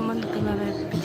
Маннык гынан эппит.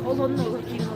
Ол онно киин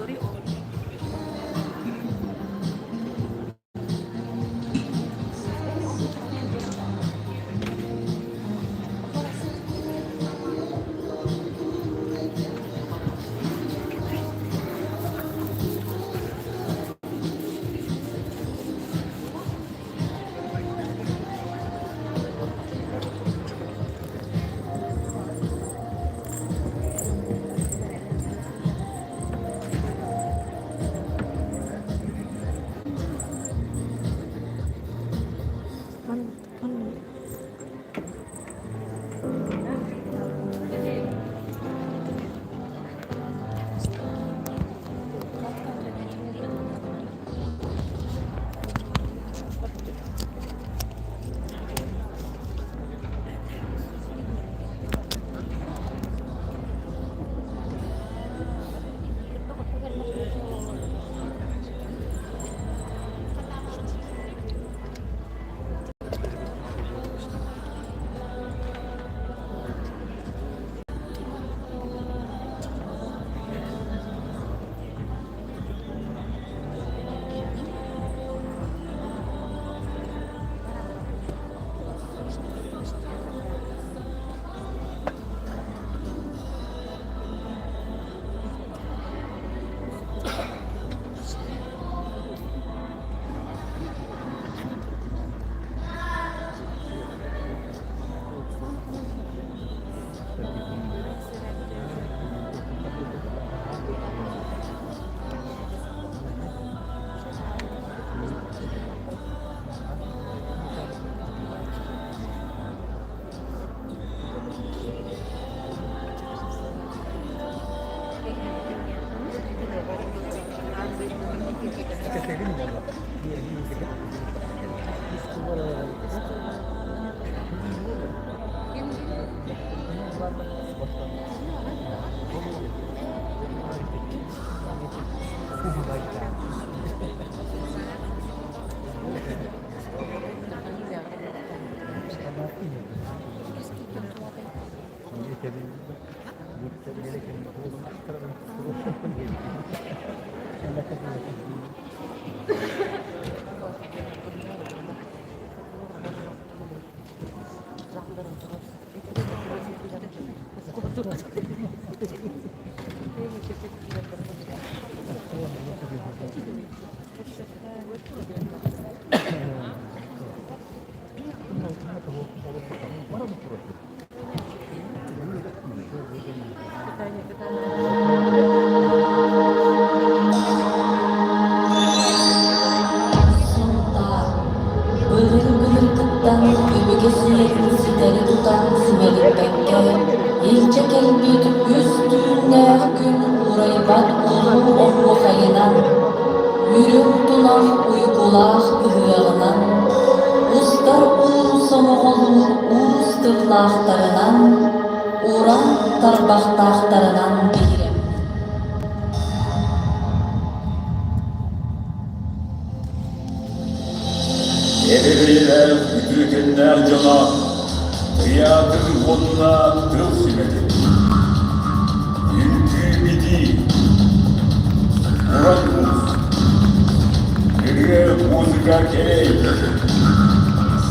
Ыалдьа кэлбит үс түүннээх күн уурайбат улуу оһуохайынан, үрүҥ тунах уйгулаах ыһыаҕынан, устар уу сомоҕолуур уус тыллаахтарынан, уран тарбахтаахтарынан биһирэммит. Эбэбэйэлээх үтүөкэннээх дьоно тыйаатыр уонна тыл сүмэтин, үҥкүү-битии, уран уус, ырыа, музыка кэрэ эйгэтин,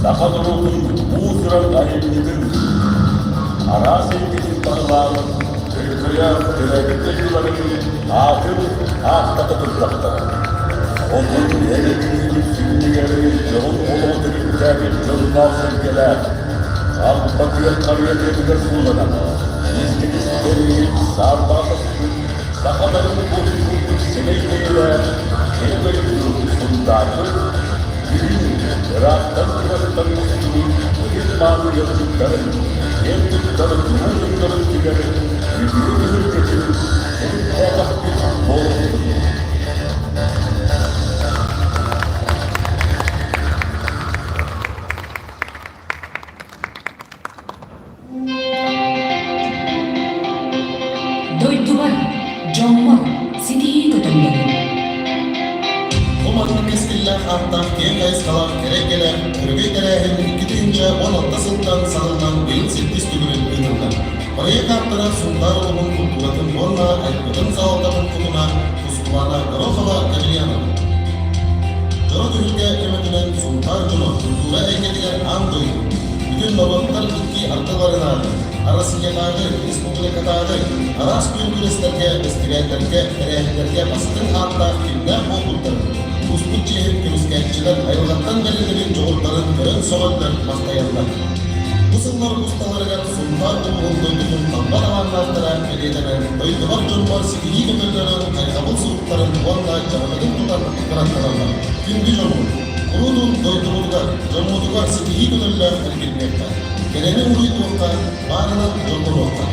саха норуотун уус-уран айымньытын араас эйгэтин баһылаан Өркөлөөх төрөөбүт дойдуларын аатын ааттата турдахтара. Онон эрэ-күнүгүн сүнньүгэр дьоһун олоҕу төрүттээбит дьонноох-сэргэлээх, хампа күөх харыйа тыатыгар сууланан, истигистэри саарбаҕа соспут саха дарын буотун курдук сэмэй бэйэлээх кэрэ дойду Сунтаарбыт бүгүн ыраахтан-чугастан мустубут ытык-мааны ыалдьыттарын, киэн туттар улуу дьоннорун түмэр үтүө түһүлгэтин төрүттээтэхпит буолуохтун. Дойдубар, дьоммор ситиһии көтөллөнүн. Бу маннык кэскиллээх ааттаах киэҥ хайысхалаах кэрэ эйгэлээх өрөгөй тэрээһин 2016 сылтан саҕаланан быйыл сэттис төгүлүн ыытыллар. Проект ааптара Сунтаар улууһун култууратын уонна айылҕатын салалтатын хотуна Тускулаана Горохова-Капельянова. Дьоро түһүлгэ көмөтүнэн Сунтаар дьоно култуура эйгэтигэр аан дойду, бүтүн норуоттар икки ардыларынааҕы, Арассыыйатааҕы, республикатааҕы араас күөн күрэстэргэ, бэстибээллэргэ, тэрээһиннэргэ бастыҥ ааттаах кимнээх буолбуттарын, буспут чиэһин көмүскээччилэр айылҕаттан бэриллибит дьоҕурдарын көрөн сөҕөллөр, махтайаллар. Бу сыллар усталарыгар Сунтаар улууһун дойдутун талба талааннаахтара бэлиэтэнэн, дойдубар дьоммор ситиһии көтөллөрүн, хайҕабыл суруктарын уонна дьаһалын тутан кынаттаналлар. Күндү дьоммут, куруутун дойдубутугар, дьоммутугар ситиһии көтөллөөх эргиллиэххэ, кэрэни уруйдуохха, баарынан дьоллонуохха.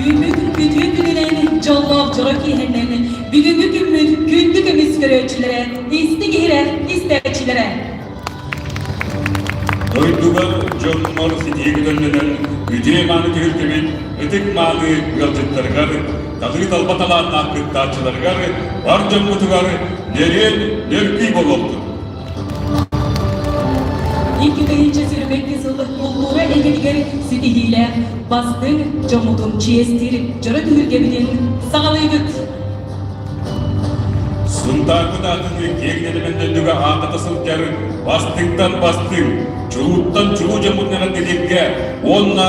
Үүммүт үтүө күнүнэн, дьоллоох дьоро киэһэнэн, бүгүҥҥү күммүт күндү көмүс көрөөччүлэрэ, истиҥ иһирэх истээччилэрэ! Дойдугар дьоннор ситиһии көтөллөнөн үтүө-мааны түһүлгэбит ытык-мааны ыалдьыттарыгар, талыы-талба талааннаах кыттааччыларыгар, бар дьоммутугар нөрүөн нөргүй буолуохтун! 2022 сыл култуура эйгэтигэр ситиһиилээх бастыҥ дьоммутун чиэстиир дьоро түһүлгэбитин саҕалыыбыт! Сунтаарбыт аатын киэҥ нэлэмэн дойдуга ааттата сылдьар бастыҥтан бастыҥ, чулууттан чулуу дьоммутун эҕэрдэлииргэ уонна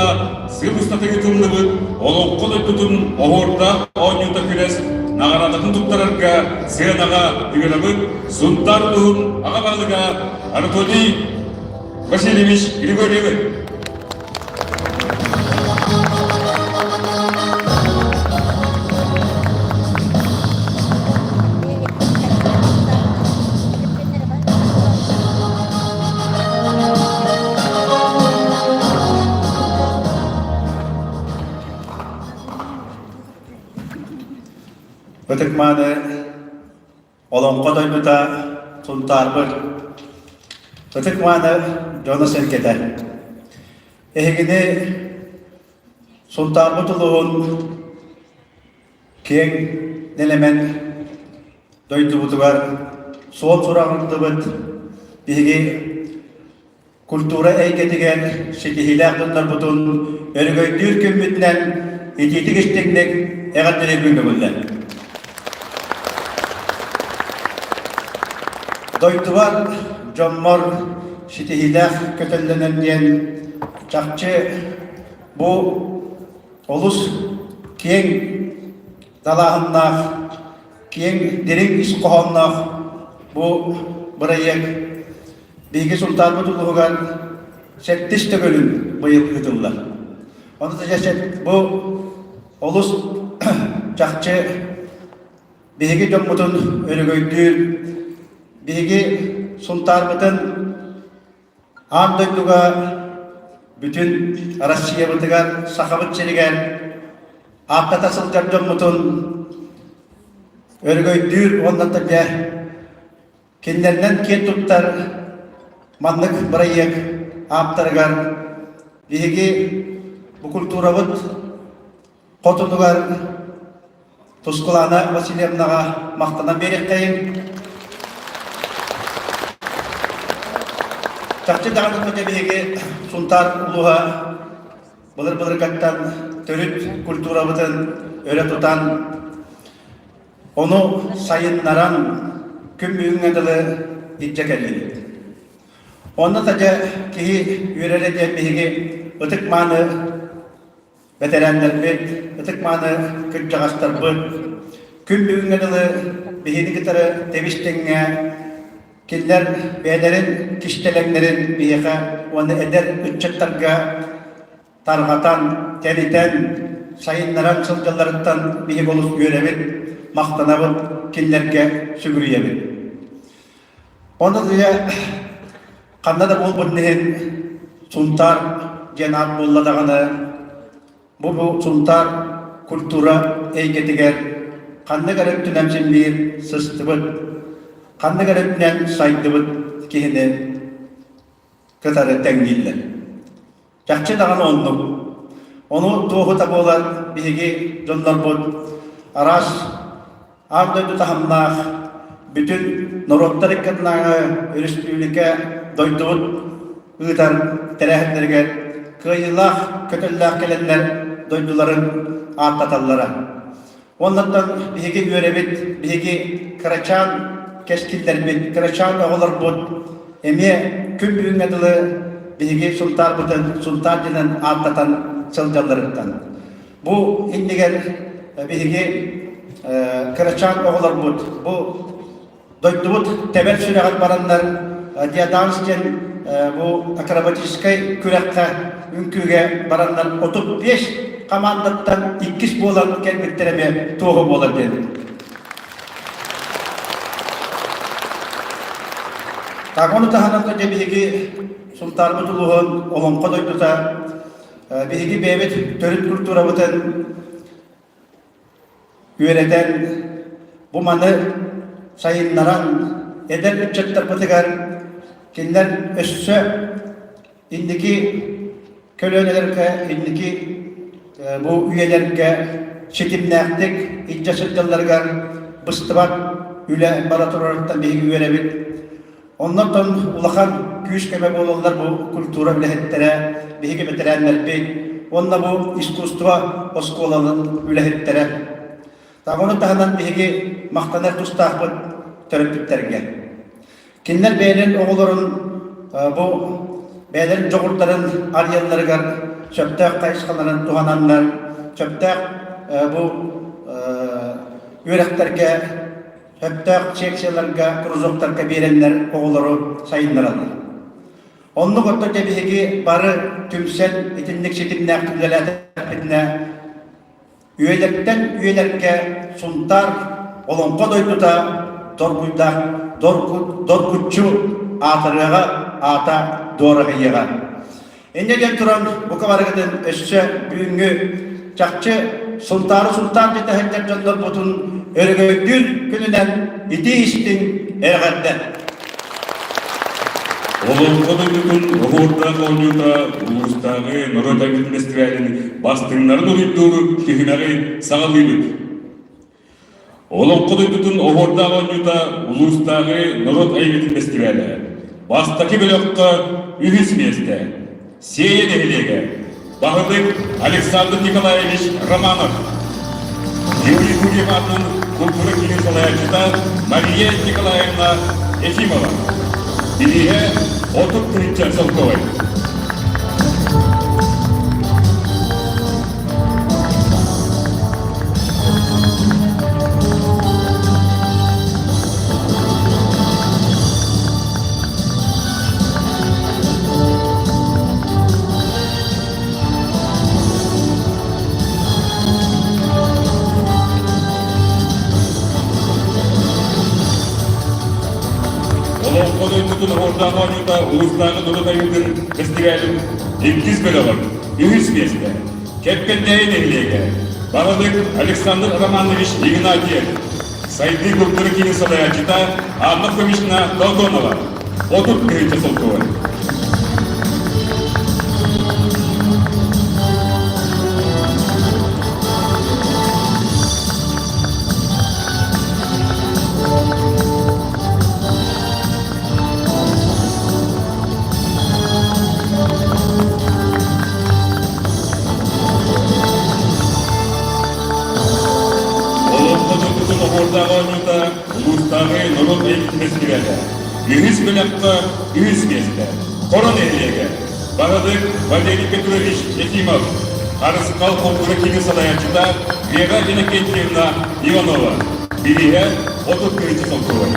сыл устата ыытыллыбыт Олоҥхо дойдутун оһуордаах оонньуута күрэс наҕараадатын туттарарга сыанаҕа ыҥырабыт Сунтаар улууһун аҕа баһылыга Анатолий Васильевич Григорьевы. Ытык-мааны Олоҥхо дойдута Сунтаарбыт ытык-мааны дьоно-сэргэтэ. Эһигини Сунтаарбыт улууһун киэҥ нэлэмэн дойдубутугар суол сураҕырдыбыт биһиги культура эйгэтигэр ситиһиилээх дьоннорбутун өрөгөйдүүр күммүтүнэн итиитик истиҥник эҕэрдэлиирбин көҥүллэн. Дойдубар дьоммор ситиһиилээх көтөллөнөн диэн чахчы бу олус киэҥ далааһыннаах, киэҥ дириҥ ис хоһоонноох бу бырайыак. Биһиги Сунтаарбыт улууһугар сэттис төгүлүн быйыл ыытыллар. Ону бу олус чахчы биһиги дьоммутун өрөгөйдүүр, биһиги Сунтаарбытын аан дойдуга бүтүн Россиябытыгар, Сахабыт сиригэр ааттата сылдьар дьоммутун өрөгөйдүүр уонна дьэ Кинилэринэн киэн туттар маннык бырайыак ааптарыгар биһиги бу культурабыт хотунугар Тускулаана Васильевнаҕа махтанан биэриэххэйиҥ. Чахчы даҕаны биһиги Сунтаар улууһа былыр-былыргаттан төрүт культурабытын өрө тутан Ону сайыннаран күн бүгүҥҥэ дылы илдьэ кэллибит. Онно да дьэ киһи үөрэрэ диэн биһиги ытык-мааны бэтэрээннэрбит, ытык-мааны кырдьаҕастарбыт күн бүгүҥҥэ дылы биһини кытары тэбис-тэҥҥэ кинилэр бэйэлэрин кистэлэҥнэрин биһиэхэ уонна эдэр ыччаттарга тарҕатан, тэнитэн, сайыннаран сылдьалларыттан биһиги олус үөрэбит, махтанабыт, кинилэргэ сүгүрүйэбит. Ону дьэ ханна да буолбутун иһин Сунтаар диэн аат буолла даҕаны бу бу Сунтаар культура эйгэтигэр ханнык эрэ өттүнэн син сыстыбыт, ханнык эрэ өттүнэн сайдыбыт киһини кытары тэҥнииллэр. Чахчы даҕаны оннук. Ону туоһута буолар биһиги дьоннорбут араас аан дойду таһымнаах бүтүн норуоттар иккардынааҕы өрөспүүбүлүкэ дойдубут ыытар тэрээһиннэригэр кыайыылаах көтөллөөх кэлэннэр дойдуларын ааттаталлара. Оннуттан биһиги үөрэбит, биһиги кырачаан кэскиллэрбит, кырачаан оҕолорбут эмиэ күн бүгүҥҥэ дылы биһиги Сунтаарбытын Сунтаар диэн ааттатан сылдьалларыттан. Бу иннигэр биһиги кырачаан оҕолорбут бу Дойдубут тэбэр сүрэҕэр бараннар Диаданс диэн бу акробатическай күрэххэ үҥкүүгэ бараннар 35 хамаандаттан иккис буолан кэлбиттэр эмиэ туоһу буолар диэн. Так, ону таһынан да биһиги Сунтаарбыт улууһун Олоҥхо дойдута биһиги бэйэбит төрүт культурабытын үөрэтэн, бу маны сайыннаран, эдэр ыччаттарбытыгар кинилэр өссө инники көлүөнэлэргэ, инники бу үйэлэргэ ситимнээхтик илдьэ сылдьалларыгар быстыбат үлэ бара турарыттан биһиги үөрэбит. Оннортон улахан күүс-көмө буолаллар бу культура үлэһиттэрэ, биһиги бэтэрээннэрбит уонна бу искусство оскуолаларын үлэһиттэрэ. Ону таһынан биһиги махтанар тустаахпыт төрөппүттэргэ. Кинилэр бэйэлэрин оҕолорун бу бэйэлэрин дьоҕурдарын арыйалларыгар сөптөөх хайысхаларын туһананнар, сөптөөх бу үөрэхтэргэ сөптөөх секцияларга, кружоктарга биэрэннэр оҕолору сайыннараллар. Оннук отто дьэ биһиги бары түмсэн итинник ситимнээх үлэлээтэхпитинэ үйэлэртэн үйэлэргэ Сунтаар Олоҥхо дойдута доргуйдаах доргуччу аатырыаҕа аата дуораһыйыаҕа. Инньэ диэн туран, бука барыгытын өссө бүгүҥҥү чахчы Сунтаары Сунтаар дэтэ сылдьар дьоннорбутун өрөгөйдүүр күнүнэн итии-истиҥ эҕэрдэ! Олоҥхо дойдутун оһуордаах оонньуута улуустааҕы норуот айымньытын бэстибээлин бастыҥнарын уруйдуур түһүмэҕи саҕалыыбыт. Олоҥхо дойдутун оһуордаах оонньуута улуустааҕы норуот айымньытын бэстибээлэ. Бастакы бөлөххө үһүс миэстэ. Сиэйэ нэһилиэгэ. Баһылык Александр Николаевич Романов. Юрий Гурьев аатынан култуура киинин салайааччыта Мария Николаевна Ефимова. Билииһэ 30 тыһыынча солкуобай. дойдутун оһуордаах оонньуута улуустааҕы норуот айымньытын фестивалын иккис бөлөҕөр үһүс миэстэ Кэппэндээйи нэһилиэгэ баһылык Александр Романович Игнатьев, Сайдыы культура киинин салайааччыта Анна Фомична Долгонова 30 тыһыынча солкуобай. Олоҥхо дойдутун оһуордаах оонньуута улуустааҕы норуот айымньытын бэстибээлэ. Үһүс бөлөххө үһүс миэстэ. Хоро нэһилиэгэ. Баһылык Валерий Петрович Ефимов. Харысхал култуура киинин салайааччыта Вера Иннокентьевна Иванова. Бирииһэ 30 тыһыынча солкуобай.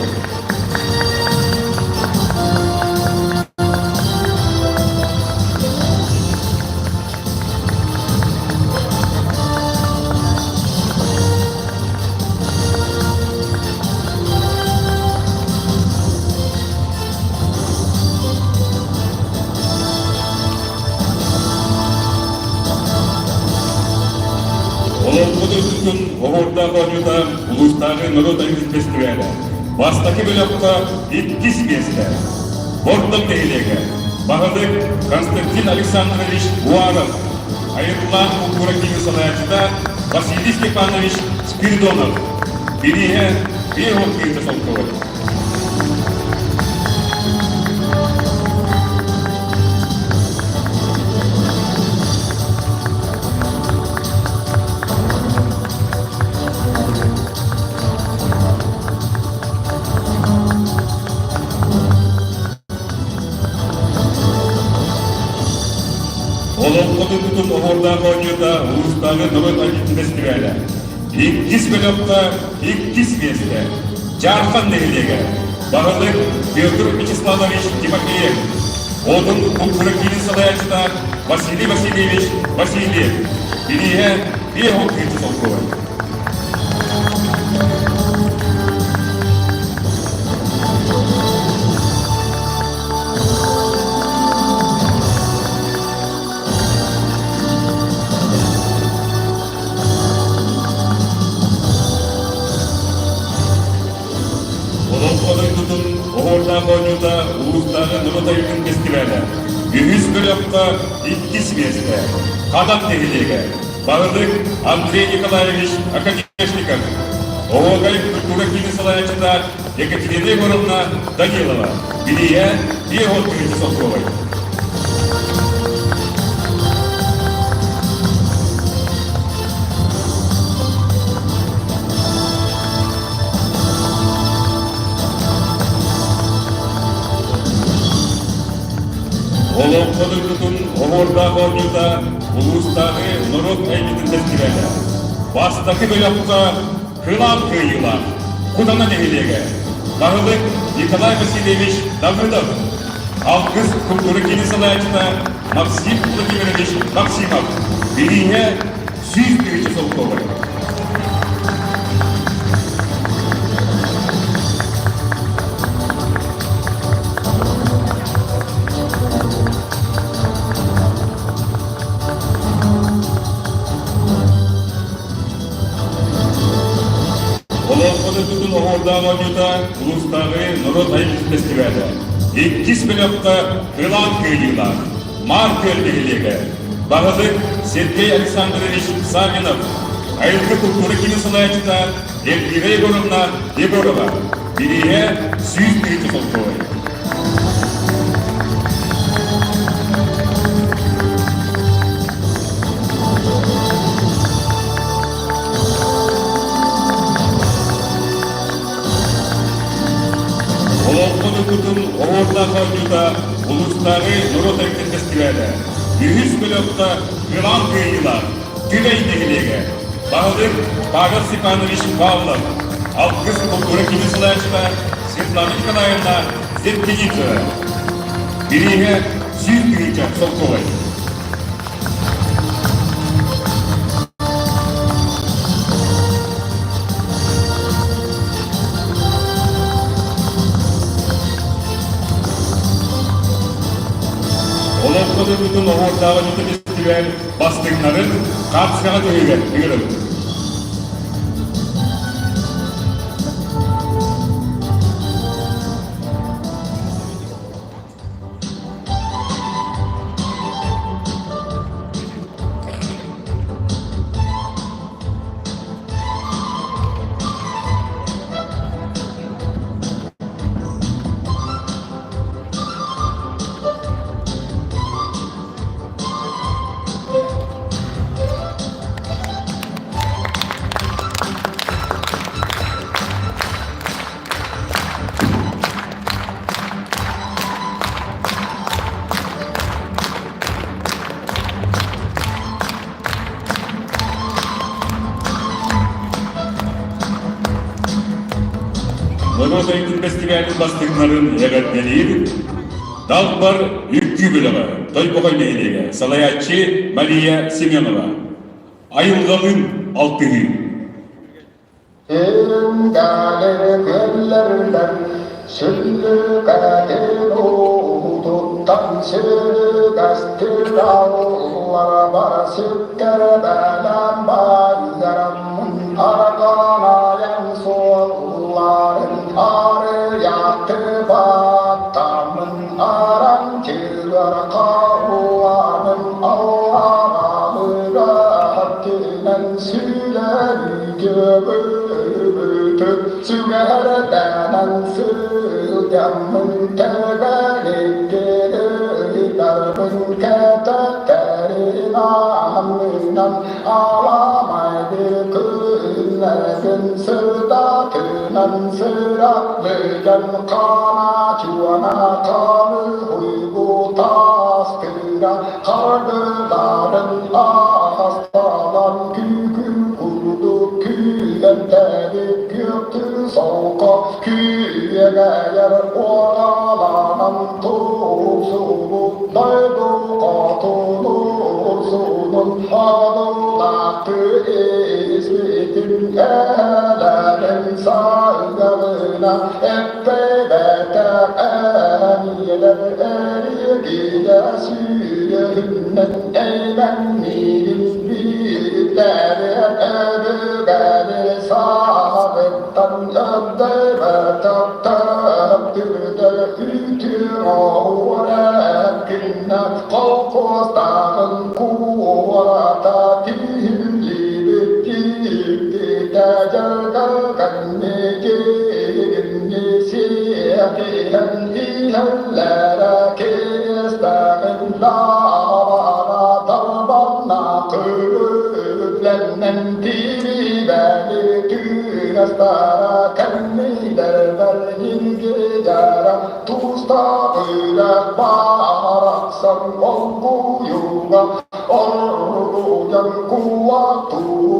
Олоҥхо дойдутун оһуордаах оонньуута улуустааҕы норуот айымньытын фестивалэ бастакы бөлөххө иккис миэстэ. Бордоҥ нэһилиэгэ баһылык Константин Александрович Уаров, айыллаан култуура киинин салайааччыта Василий Степанович Спиридонов, бирииһэ 50 тыһыынча солкуобай. Олоҥхо дойдутун оһуордаах оонньуута улуустааҕы норуот айымньытын бэстибээлэ. Иккис бөлөххө иккис миэстэ. Дьаархан нэһилиэгэ. Баһылык Петр Вячеславович Тимофеев. Одун култуура киинин салайааччыта Василий Васильевич Васильев. Бирииһэ 50 тыһыынча солкуобай. Олоҥхо дойдутун оһуордаах оонньуута улуустааҕы норуот айымньытын фестивалэ үһүс бөлөххө иккис миэстэ Хадан нэһилиэгэ Баһылык Андрей Николаевич Оконешников, Оһуокай культура киинин салайааччыта Екатерина Егоровна Данилова, бирииһэ 50 тыһыынча солкуобай. Олоҥхо дойдутун оһуордаах оонньуута улуустааҕы норуот айымньытын бэстибээлэ. Бастакы бөлөххө Кылаан кыайыылаах Кутана нэһилиэгэ баһылык Николай Васильевич Давыдов, Алгыс культура киинин салайааччыта Максим Владимирович Максимов, бирииһэ 100 тыһыынча солкуобай. Олоҥхо дойдутун оһуордаах оонньуута улуустааҕы норуот айымньытын фестивалэ. Иккис бөлөххө Кылаан кыайыылаах Маар Күөл нэһилиэгэ баһылык Сергей Александрович Саввинов, айылгы культура киинин салайааччыта Эльвира Егоровна Егорова, бирииһэ 100 тыһыынча солкуобай. Олоҥхо дойдутун оһуордаах оонньуута улуустааҕы норуот айымньытын фестивалэ үһүс бөлөххө Кылаан кыайыылаах Түбэй нэһилиэгэ баһылык Павел Степанович Павлов, Алгыс култуура киинин салайааччыта Светлана Николаевна Зеркеницева. Бирииһэ 100 тыһыынча солкуобай. дойдутун оһуордааҕы дьиэтэ фестиваль бастыҥнарын хаартыскаҕа түһүүгэ ыҥырабыт. Норуот айымньытын бэстибээлин бастыҥнарын эҕэрдэлиир Далбар үҥкүү бөлөҕө Тойбохой нэһилиэгэ салайааччы Мария Семенова Айылҕалыын алтыһыы Үрүҥ-даалыр күөллэрдэр сүллүкэтин уутуттан сүлүгэстир аллара бара сүктэрбэлээн баайдараммын арҕанаайан суолларын арыйааты баттаммын аранчыгар харуламын аллаҕалыга түнэн сүлэргөбүтүк сүгэрдэнэн сылдьаммын тэбэликкирыйтарбын кэтэттэрин аннынан аламайды күннэрбин сырдатынан сыралыган хана чуана ханы хуйгу тастыра Хардыларын асталан күүкү курдук күүгэнтэри күөктү солко күөгэйэр уораланан туусубут дойду хотунурсунун одулаахты испитин элэрин саыгабына эппэбэтэх эниэлэр эригилэ сүрүннэн эймэҥниирин биирдэри өбүгэни саҕыттан өбдөбөтөх төптүрдэр үтүө күннэ колхуостааҕын куората тиһиллибит киирбитэ дьаргар Иһэллэрэ киэстээҕин лаабара тарбанна күллэннэн тиибэли түүнэстара кэннилэрбэр ньиргийэрэ туустаах үрэх барахсан олгуйуга оргуйан куотуу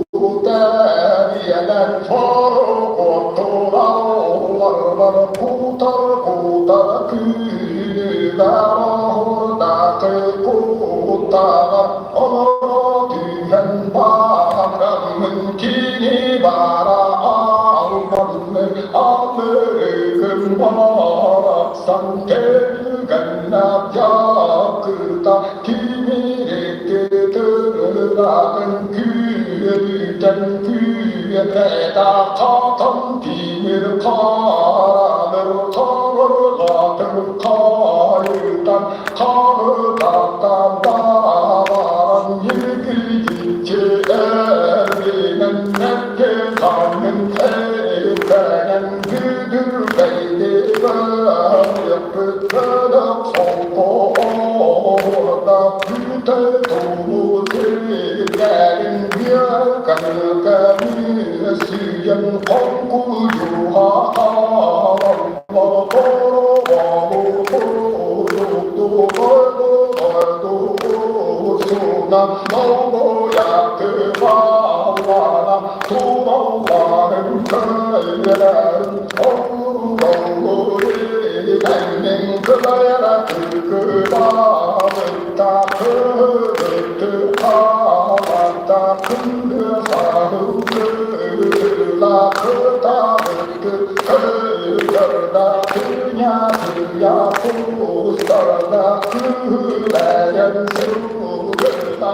Тэриэлэр хоргуттураллар кутар-кутар күүнүгэр оһурдаахы куттаҕар олоро түһэн бараммын кини бара албанны алыгым барахсан тэлгэннэ дьакыта Тимирикки-тырынаҕын күөлүтэн күөтэ хатан тимир хараныр харырҕатыр хайытан харытаттан баран ньиргийдиччи эргинэн нэкки ханнын эйбэнэн бүдүрбэйди бөйөппүт бөлөх солко оһуорда бүтэ тулу сирдэрин биэркэлкэни сүйэн хоҥкуйуха хаалаллар хоровалу турукту долгуйакты баллана туралларын көйлерин Күлэйэн сылгыта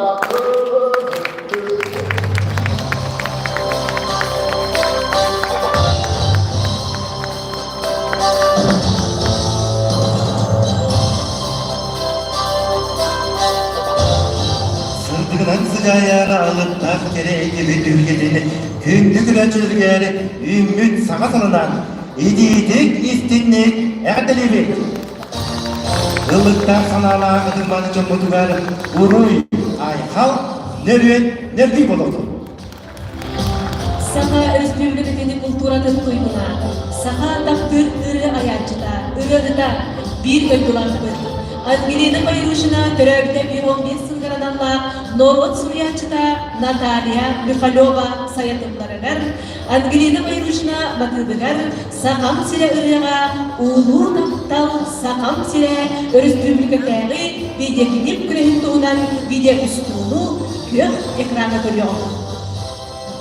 Сырдыгынан сыдьаайар алыптаах кэрэ эйгэбит үһүгэтин күндү көрөөччүлэригэр үүммүт саҥа сылынан итиитик истинник эҕэрдэлиибит! Ыллыктаах санаалаах ытымманы дьоммутугар уруй, айхал, нөрүөн, нөргүй болотун! Саха Өрөспүүбүлүкэтин култууратын туйгуна, саха таптыыр ырыа айааччыта, ырыаһыта, биир дойдулаахпыт. Ангелина Файрушина төрөөбүтэ 15 сылыгар аналлаах норуот суруйааччыта Наталья Михалева сайатылларыгар, Ангелина Файрушина матыыбыгар Сахам сирэ ырыаҕа Улуу таптал Сахам сирэ өрөспүүбүлүкэтээҕи видеоклип күрэһин туһунан видеоустууну күөх экраҥҥа көрүөҕүҥ.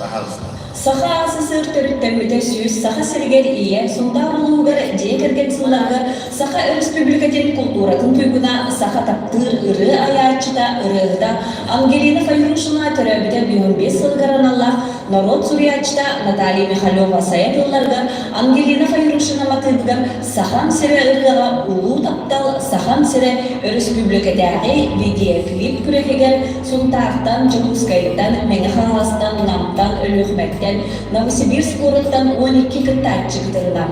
Пожалуйста. Саха АССР төрүттэммитэ сүүс Саха сиригэр ийэ, Сунтаар улууһугар дьиэ кэргэн сылларыгар Саха Өрөспүүбүлүкэтин култууратын туйгуна, саха таптыыр ырыа айааччыта, ырыаһыта Ангелина Файрушина төрөөбүтэ 15 сылыгар аналлаах норуот суруйааччыта Наталья Михалева-Сайа тылларыгар Ангелина Файрушина матыыбыгар Сахам сирэ ырыаҕа Улуу таптал Сахам сирэ өрөспүүбүлүкэтээҕи видеоклип күрэһигэр Сунтаартан, Дьокуускайтан, Мэҥэ Хаҥаластан, Намтан, Өлүөхүмэттэн, Новосибирск куораттан 12 кыттааччы кытынна.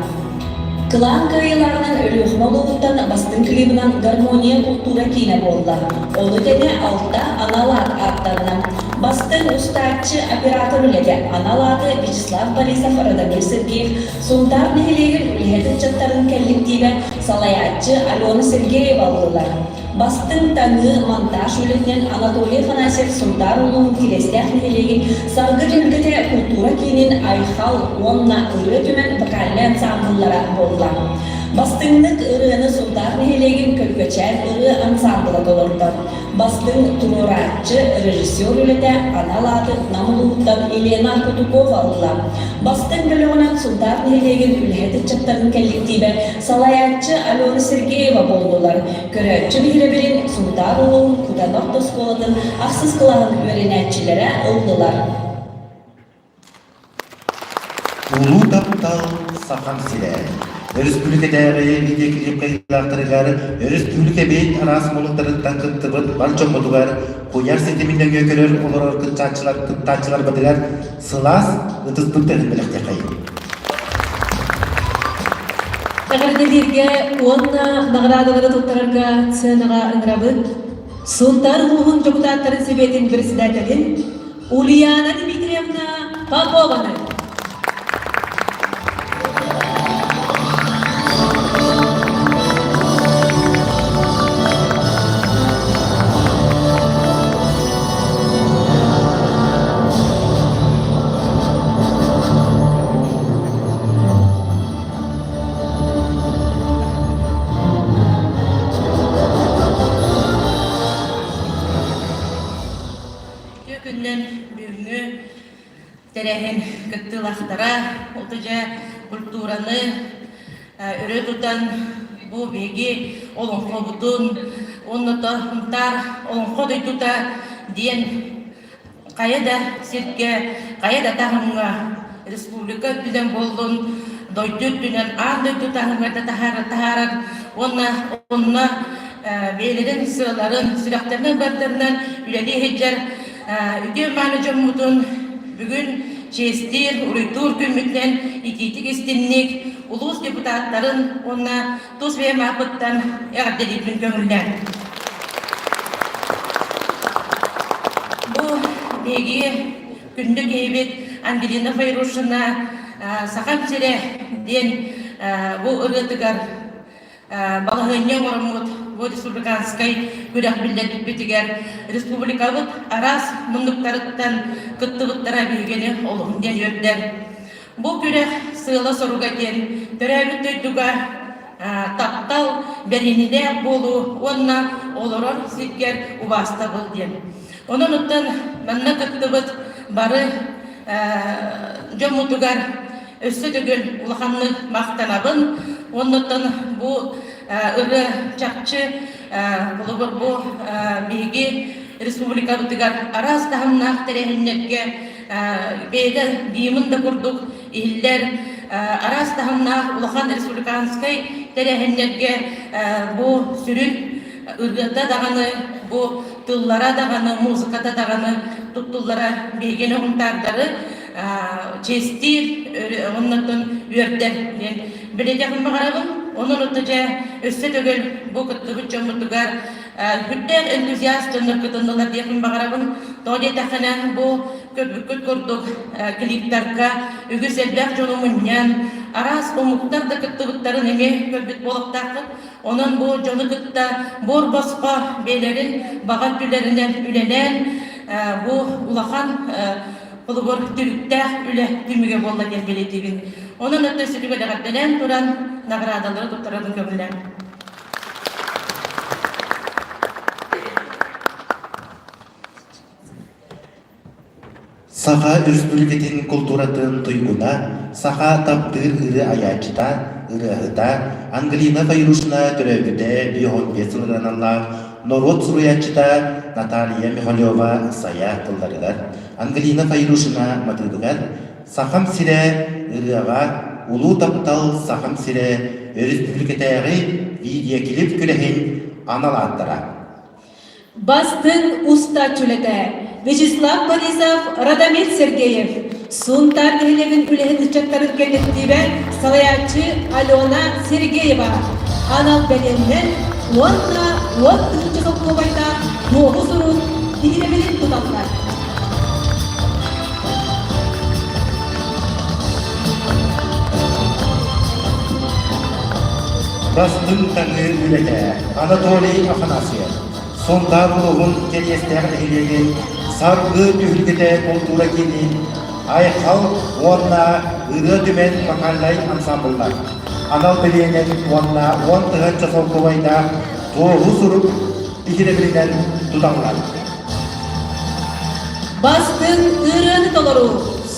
Кылаан кыайыылааҕынан Өлүөхүмэ улууһуттан бастыҥ клибынан «Гармония култуура киинэ» буолла. Ону тэҥэ алта анал аат ааттанна. Бастыҥ устааччы оператор үлэтэ анал ааты Вячеслав Борисов, Радомир Сергеев, Сунтаар нэһилиэгин үлэһит ыччаттарын кэлликтиибэ салайааччы Алена Сергеева ыллылар. Бастыҥ таҥыы монтаж үлэтинэн Анатолий Афанасьев Сунтаар улууһун Кириэстээх нэһилиэгин Саргы түһүлгэтэ култуура киинин Айхал уонна Ырыа түмэн вокальнай ансаамбыллара буолла. Бастыҥнык ырыаны Сунтаар нэһилиэгин Көлгөчээн ырыа ансаамбыла толордо. Бастыҥ туруорааччы, режиссер үлэтэ анал ааты Нам улууһуттан Елена Кутукова ылла. Бастыҥ бөлөҕүнэн Сунтаар нэһилиэгин үлэһит ыччаттарын кэлликтиибэ салайааччы Алена Сергеева буоллулар. Көрөөччү биһирэбилин Сунтаар улууһун Кутана орто оскуолатын ахсыс кылааһын үөрэнээччилэрэ ыллылар. Улуу таптал Сахам сирэ. Өрөспүүбүлүкэтээҕи видеоклип кыайыылаахтарыгар өрөспүүбүлүкэбит араас муннуктарыттан кыттыбыт бар дьоммутугар куйаар ситимин нөҥүө көрөр олорор кыттааччылар кыттааччыларбытыгар сылаас ытыспыт тыаһын бэлэхтиэххэйиҥ. Эҕэрдэлииргэ уонна наҕараадалары туттарарга сценаҕа ыҥырабыт Сунтаар улууһун дьокутааттарын сэбиэтин председателин Ульяна Дмитриевна Попованы. Үтүө күнүнэн бүгүҥҥү тэрээһин кыттыылаахтара, отуча культураны өрө тутан бу биһиги олоҥхобутун уонна Сунтаар олоҥхо дойдута диэн хайа да сиргэ, хайа да таһымҥа республика үрдүнэн буоллун, дойду үрдүнэн, аан дойду таһымыгар да таһаарар уонна онно бэйэлэрин сыаларын, сүрэхтэринэн бардарынан үлэлии сылдьар үтүө мааны дьоммутун бүгүн чиэстиир, уруйдуур күммүтүнэн итиитик истинник улуус депутаттарын уонна тус бэйэм ааппыттан эҕэрдэлиирбин көҥүллээн. Бу биһиги күндү киһибит Ангелина Файрушина Сахам сирэ диэн бу ырыатыгар балаһыанньа оҥороммут бу республиканскай күрэх биллэрбиппитигэр республикабыт араас муннуктарыттан кыттыбыттара биһигини олуһун диэн үөрдэр. Бу күрэх сыала-соруга диэн төрөөбүт дойдуга таптал, бэриниилээх буолуу уонна олорор сиргэр убаастабыл диэн. Онон оттон манна кыттыбыт бары дьоммутугар өссө төгүл улаханнык махтанабын. Оннуттан бу ырыа чахчы. Холобур бу биһиги республикабытыгар араас таһымнаах тэрээһиннэргэ бэйэтэ гимн да курдук иһиллэр араас таһымнаах улахан республиканскай тэрээһиннэргэ бу сүрүн ырыата даҕаны, бу тыллара даҕаны, музыката даҕаны туттуллара биһигини хунтаардары чиэстиир, оннуттан үөрдэр диэн билиэтэхпин баҕарабын. Онон отто дьэ өссө төгүл бу кыттыбыт дьоммутугар сүрдээх энтузиаст дьоннор кытыннылар диэхпин баҕарабын. Тоҕо диэтэххинэ, бу көрбүккүт курдук клиптарга үгүс элбэх дьону мунньан, араас омуктар да кыттыбыттарын эмиэ көрбүт буолуохтааххыт. Онон бу дьону кытта буор-босхо бэйэлэрин баҕа өттүлэринэн үлэлээн, бу улахан холобур түбүктээх үлэ түмүгэ буолла диэн бэлиэтиибин. Онон өттө сүтүгэр эҕэрдэлээн туран наҕараадалары туттарарын көҥүллээн. Саха Өрөспүүбүлүкэтин култууратын туйгуна, саха таптыыр ырыа айааччыта, ырыаһыта Ангелина Файрушина төрөөбүтэ 55 сылыгар аналлаах норуот суруйааччыта Наталья Михалева-Сайа тылларыгар, Ангелина Файрушина матыыбыгар «Сахам сирэ» ырыаҕа «Улуу таптал Сахам сирэ» өрөспүүбүлүкэтээҕи видеоклип күрэһин анал ааттара. Бастыҥ устааччы үлэтэ Вячеслав Борисов, Радомир Сергеев, Сунтаар нэһилиэгин үлэһит ыччаттарын кэллэктиибэ салайааччы Алена Сергеева анал бэлиэннэн уонна 10 000 солкуобайдаах туоһу сурук биһирэбилин туталлар. Бастыҥ таҥыы үлэтэ Анатолий Афанасьев Сунтаар улууһун Кэриэстээх нэһилиэгин Саргы түһүлгэтэ култуура киинин Айхал уонна Ырыа түмэн вокальнай ансамбллар анал бэлиэнэн уонна 10 000 солкуобайдаах туоһу сурук биһирэбилинэн туталлар. Бастыҥ ырыаны толоруу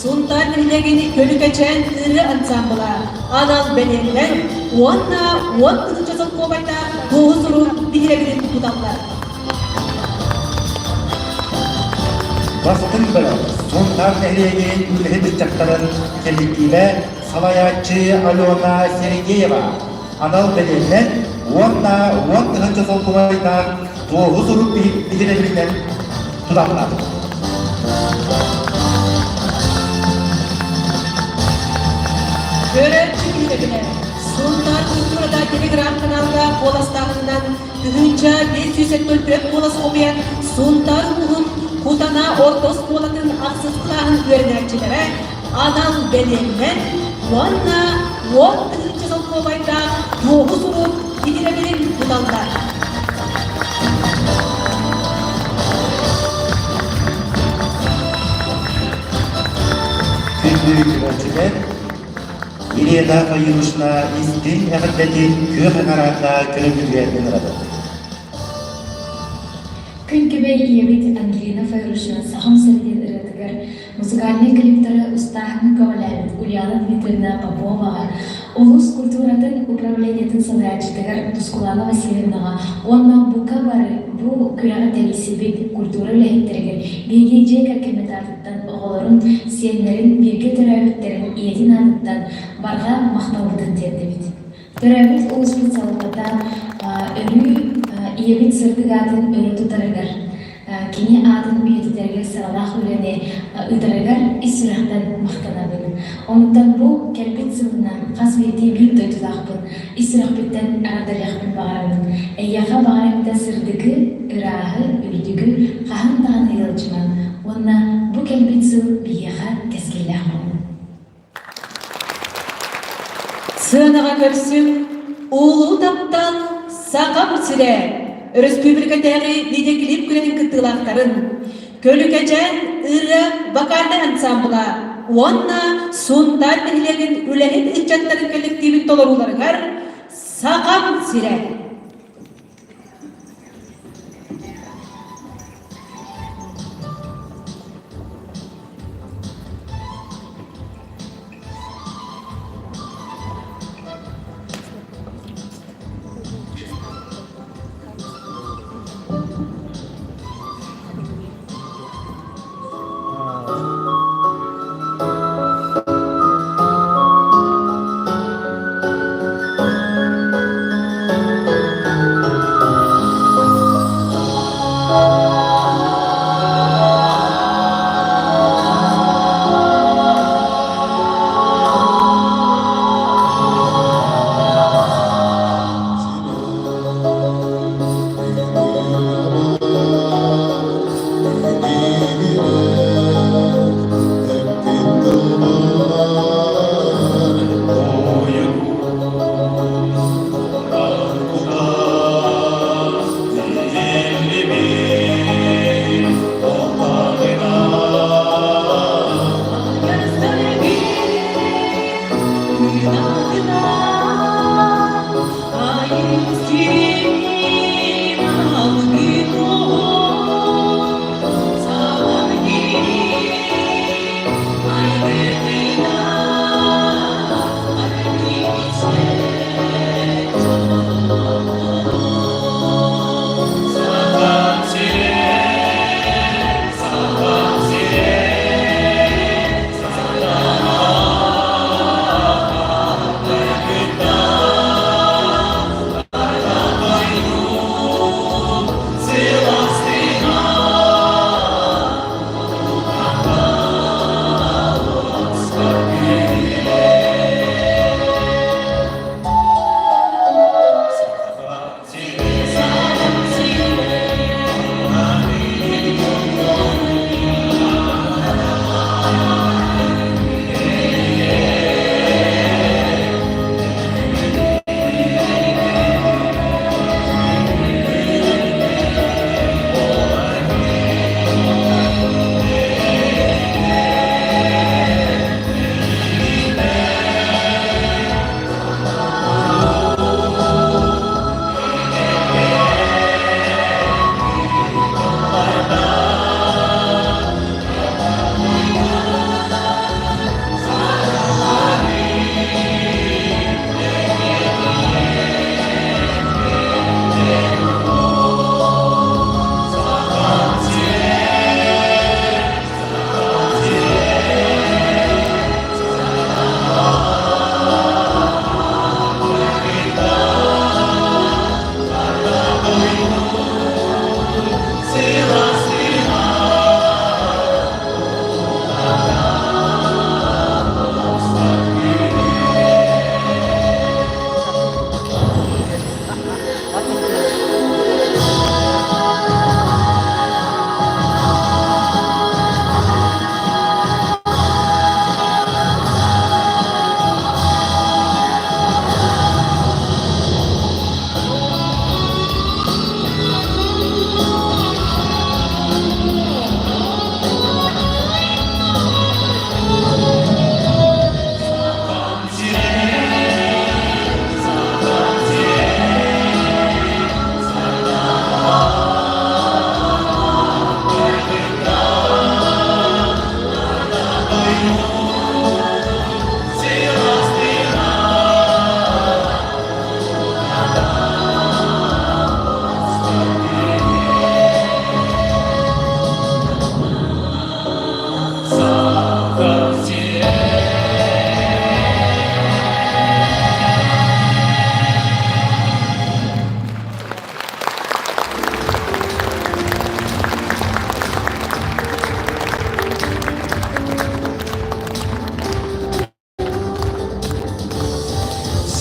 Сунтаар нэһилиэгин Көлүкэчээн ырыа ансамбла анал бэлиэннэр уонна 10 000 солкуобайдаах туоһу сурук биһирэбилин туталлар. Бастыҥ бөлөх Сунтаар нэһилиэгин үлэһит ыччаттарын кэлликтиибэ салайааччы Алена Сергеева анал бэлиэннэр уонна 10 000 солкуобайдаах туоһу сурук биһирэбилинэн туталлар. Көрөөччү биһирэбилэ Сунтаар культурата телеграм-каналга куоластааһынынан 1574 куолас хомуйан Сунтаар улууһун Кутана орто оскуолатын ахсыс кылааһын үөрэнээччилэрэ анал бэлиэннэн уонна 10 000 солкуобайдаах туоһу сурук биһирэбилин туталлар. Күндү көрөөччүлэр, Елена Фаюшна истиҥ эҕэрдэтин күөх аҥараата көрөбүлүгэр ыҥырабыт. Күн күбэй ийэбит Ангелина Файрушина Сахам сирэ диэн ырыатыгар музыкальнай клиптары устааһыҥҥа көҕүлээбит Ульяна Дмитриевна Поповаҕа, улуус культуратын управлениетын салайааччытыгар Тускулана Васильевнаҕа уонна бука бары бу күрэҕи тэрийсибит культура үлэһиттэригэр биһиги дьиэ кэргэммит аатыттан оҕолорун, сиэннэрин, бииргэ төрөөбүттэрин ийэтин аатыттан барҕа махталбытын тиэрдэбит. Төрөөбүт улууспут салалтата өрүү ийэбит сырдык аатын өрө тутарыгар, кини аатын үйэтитэригэр сыралаах үлэни ыытарыгар ис сүрэхтэн махтанабын. Онтон бу кэлбит сылынан хас биирдии биир дойдулаахпын ис сүрэхпиттэн эҕэрдэлиэхпин баҕарабын. Эйиэхэ баҕарым да сырдыгы, ырааһы, үрдүгү хаһан даҕаны ыалдьымаҥ уонна бу кэлбит сыл биһиэхэ кэскиллээх буоллун. Сыанаҕа көрсүҥ, улуу таптал Сахам сирэ өрөспүүбүлүкэтээҕи видеоклип күрэһин кыттыылаахтарын, Көлүкэчээн ырыа вокальнай ансамбла уонна Сунтаар нэһилиэгин үлэһит ыччаттарын коллективин толорууларыгар Сахам сирэ.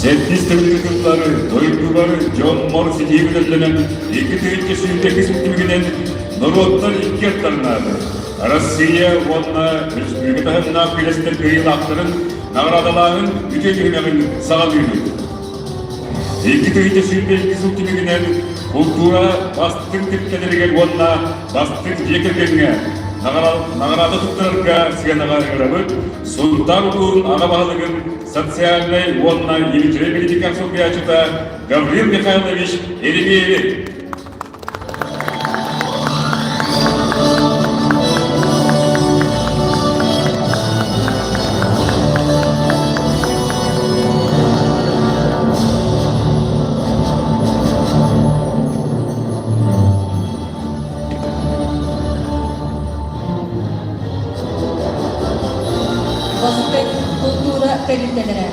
Сэттис төгүл ыытыллар дойдубар дьоммор ситиһии көтөллөнөн 2022 сыл түмүгүнэн норуоттар икки ардыларынааҕы Россия уонна республика таһымнаах күрэстэр кыайыылаахтарын наҕараадалааһын үтүө түһүмэҕин саҕалыыбыт. 2022 сыл түмүгүнэн култуура бастыҥ тэрилтэлэригэр уонна бастыҥ дьиэ кэргэҥҥэ наҕараада туттарарга сыанаҕа ыҥырабыт Сунтаар улууһун аҕа баһылыгын социальнай уонна имиджевэй политика солбуйааччыта Гаврил Михайлович Еремеевич. Бастыҥ култуура тэрилтэлэрэ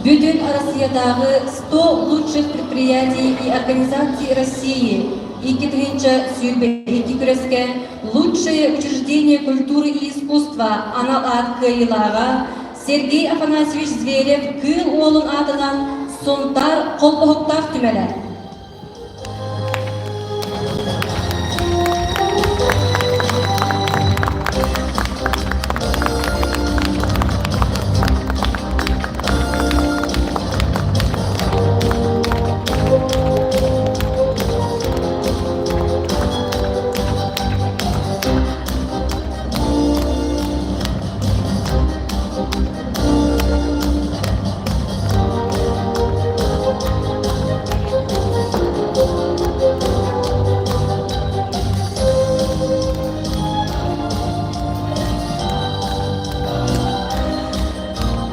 Бүтүн Россиятааҕы 100 лучших предприятий и организаций России 2022 күрэскэ «Лучшее учреждение культуры и искусства» анал аат кыайыылааҕа Сергей Афанасьевич Зверев Кыыл Уолун аатынан Сунтаар холбоһуктаах түмэлэ.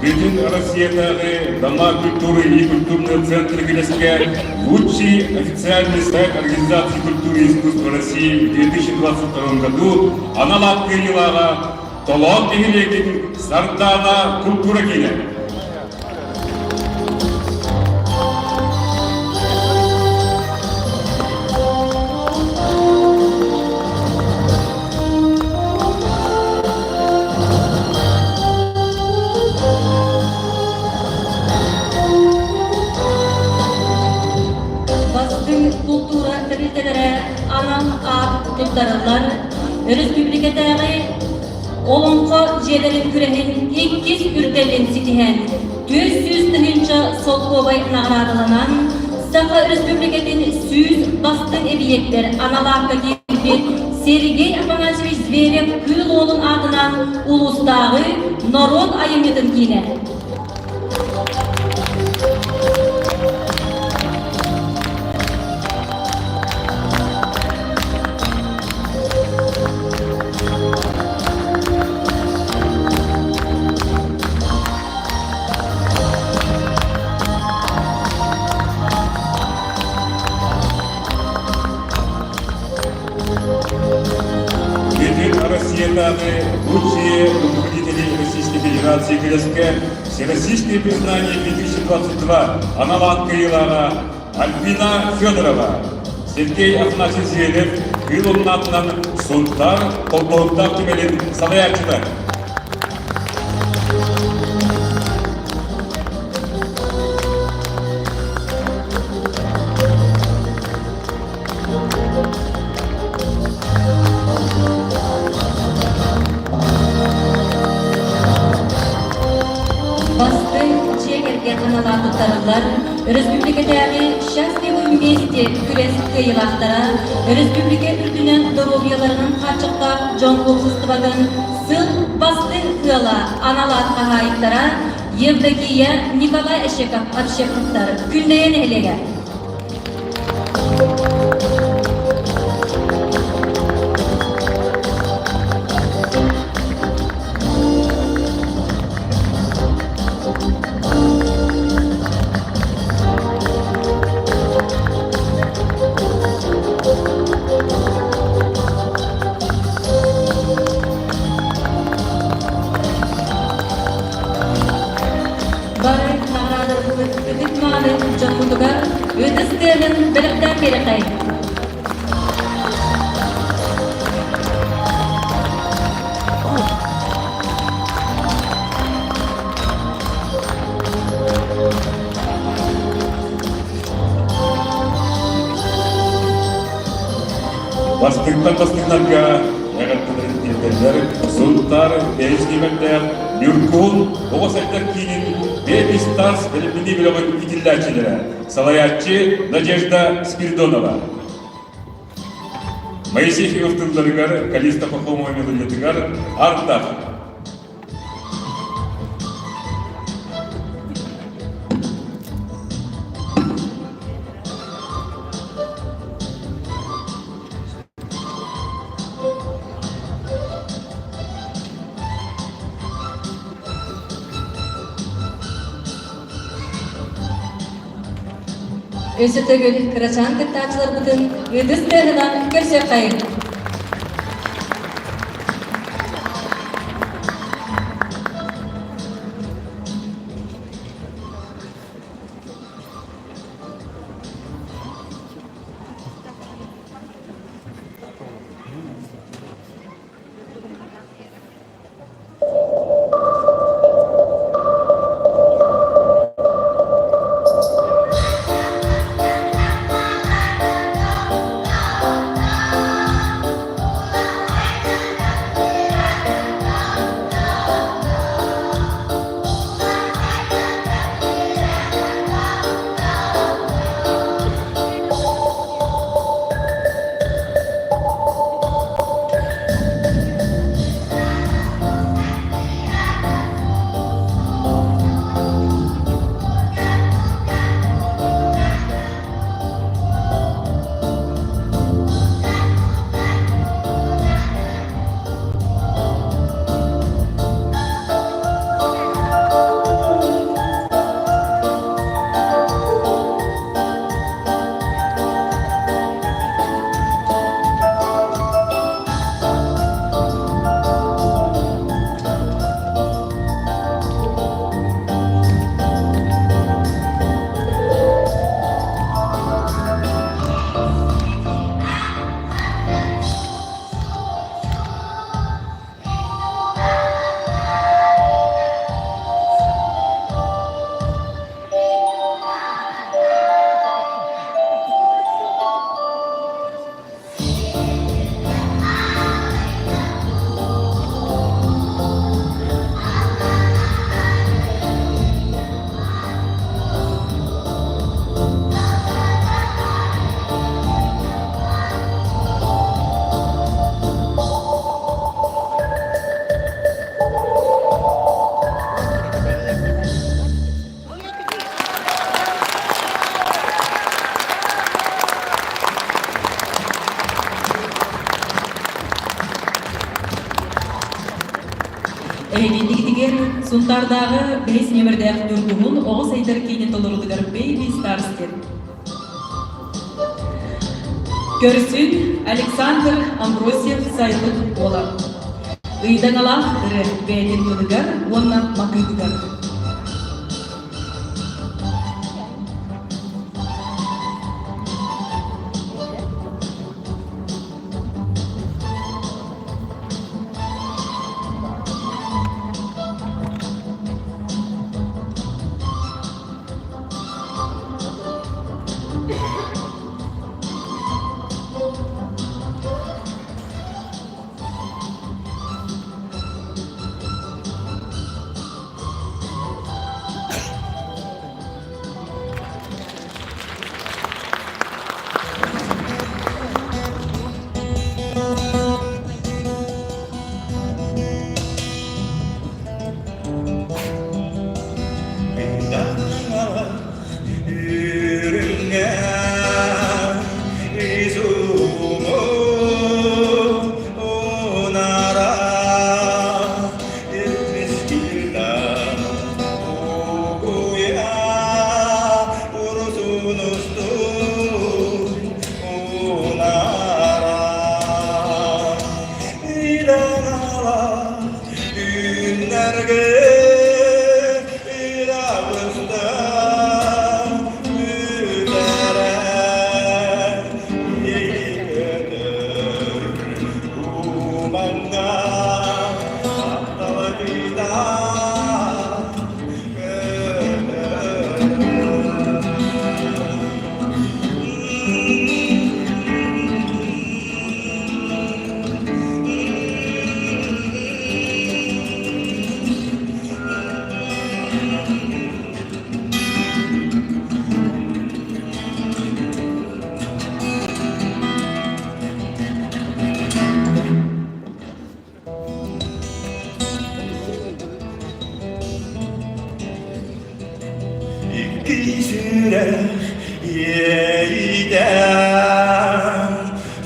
Бүтүн Россиятааҕы Дома культуры и культурного центра Күрэскэ лучший официальный сайт Организации культуры и искусства России в 2022 году анал аат кыайыылааҕа Толоон нэһилиэгин Сардаана култуура киинэ. Бастыҥ култуура тэрилтэлэрэ анал аат туттарыллар өрөспүүбүлүкэтээҕи Олоҥхо дьиэлэрин күрэһин иккис үрдэлин ситиһэн, 400 тыһыынча солкуобай наҕараадаланан, Саха Өрөспүүбүлүкэтин 100 бастыҥ эбийиэктэр анал аакка киирбит Сергей Афанасьевич Зверев Кыыл Уолун аатынан улуустааҕы норуот айымньытын киинэ. Бүтүн Россиятааҕы лучшие руководители Российской Федерации күрэскэ Всероссийское признание 2022 анал аат кыайыылааҕа Альбина Федорова, Сергей Афанасьевич Зверев Кыыл Уоннаатынан Сунтаар холбоһуктаах түмэлин салайааччыта. Бастыҥ дьиэ кэргэн аналаах туттарыллар өрөспүүбүлүкэтээҕи «Счастливы вместе» күрэс кыайыылаахтара өрөспүүбүлүкэ үрдүнэн доруобуйаларынан хааччахтаах дьон уопсастыбатын сыл бастыҥ ыала анал аат хаһаайыттара Евдокия Николай Ощепков Общеповтар Күндэйэ нэһилиэгэ. Бары наҕараадаларбыт ытык-мааны дьоммутугар ытыс тыаһын бэлэхтээн биэрэхэй. Бастыҥтан бастыҥнарга эҕэрдэлэрин тиэрдэллэр Сунтаар бэһис нүөмэрдээх Ньургуһун оҕо сайдар киинин Baby Stars бэлэмнэнии бөлөҕүн иитиллээччилэрэ, салайааччы Надежда Спиридонова. Моисей Ефимов тылларыгар Калиста Пахомова мелодиятыгар Ардах. Өссө төгүл кырачаан кыттааччыларбытын ытыс тыаһынан көрсүөххэйиҥ! Эһигиннигитигэр Сунтаардааҕы бэһис нүөмэрдээх Ньургуһун оҕо сайдар киинин толоруутугар Baby Stars диэн Көрсүн Александр Амбросьев сайылык буолар. Ыйдаҥалаах ырыа бэйэтин тылыгар уонна матыыбыгар. Кисүрэх иэйитэн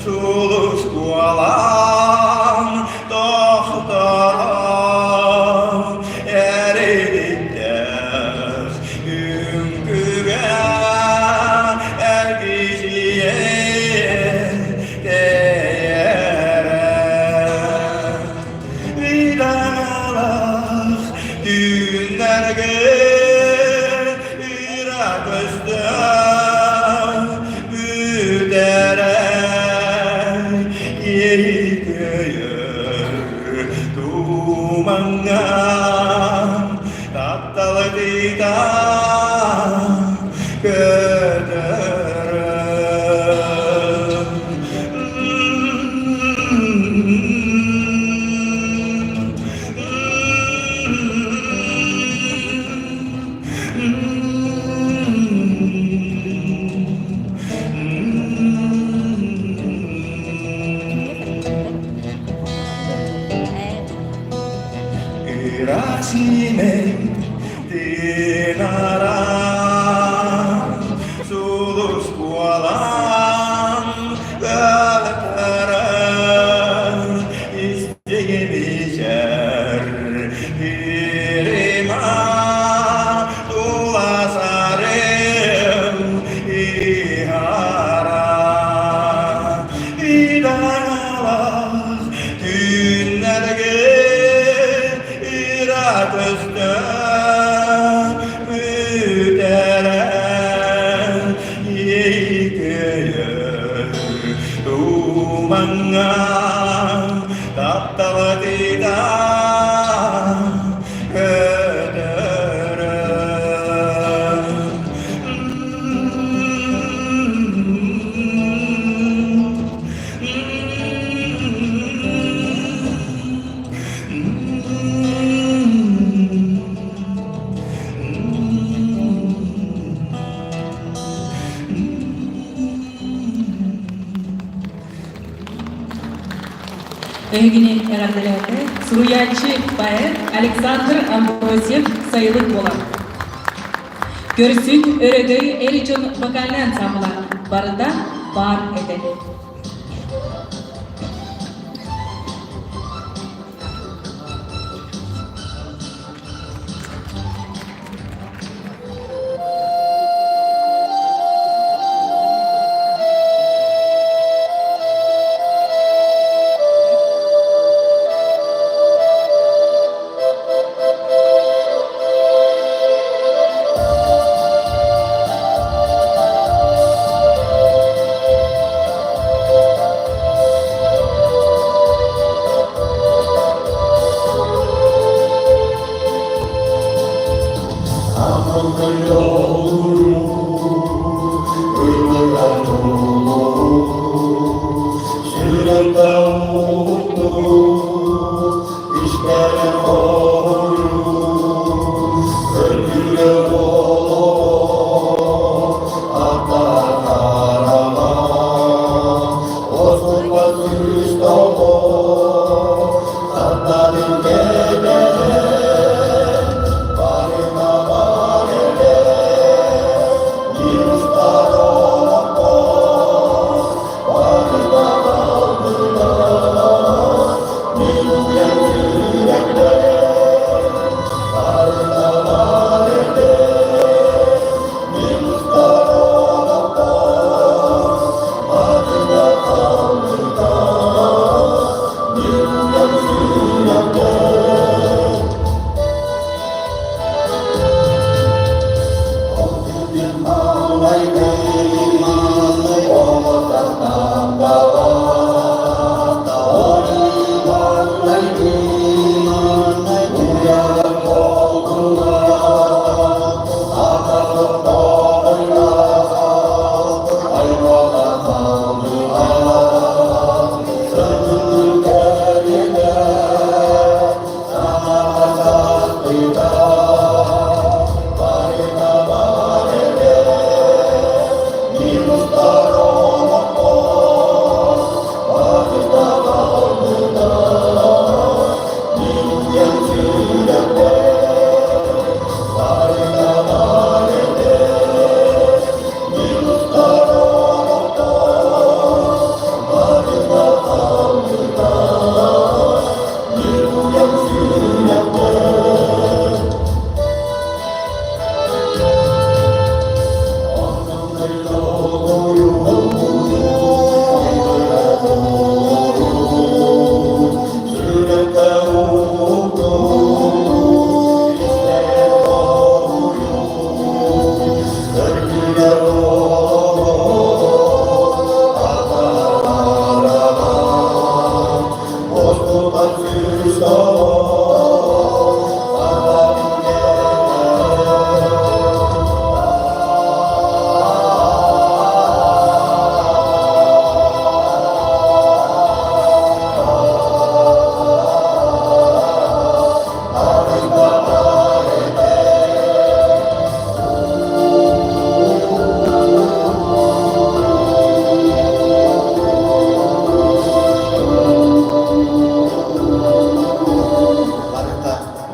Сулус буолан тохторон Эрилиттээх үҥкүүгэ эргичийэн тэйэрэ. Ыйдаҥалаах түүннэргэ ыра көстөн бүтэрэ Иэйикөйөр тумаҥҥа тапталы тыытан көтөрө. Ырасимэй тыынара сулус буолан ылытаран истигибичэр Ирима туласарым ihara İdalar Günlerge ira көстөн бүтэрэн Ейкөйөр тумаҥҥа тапталатыта көтөрөн. Эһигини эҕэрдэлээтэ суруйааччы поэт Александр Амбросьев сайылык буолар. Көрсүн өрөгөй эр дьон вокальнай ансамбла барыта баар этэ.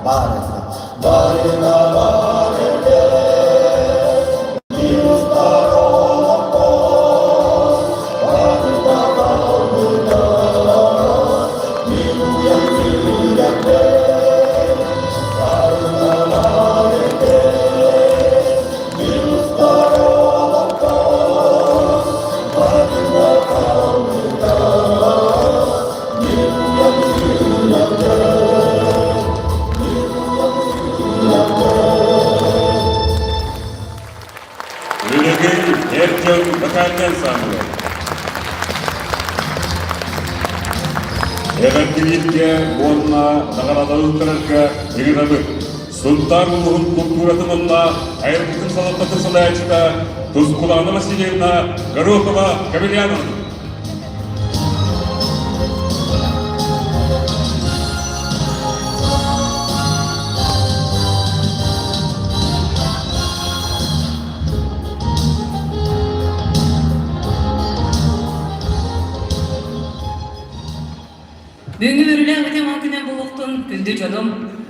баар этэ. Барыта бар этэ, вирустар олохтон, барыта барбыта, минуя сүрэхтэр, барыта бар этэ, вирустар олохтон, барыта барбыта, минуя сүрэхтэр. Үлэгэй эр дьон вокальнай ансамблы. Эҕэрдэлииргэ уонна наҕараадалыы туттарарга ыҥырабыт. Сунтаар улууһун култууратын уонна айылгытын салалтатын салайааччыта Тускулаана Васильевна Горохова Кабельяновна. Бүгүҥҥү үөрүүлээх үтүө күнэн буолуохтун, күндү дьонум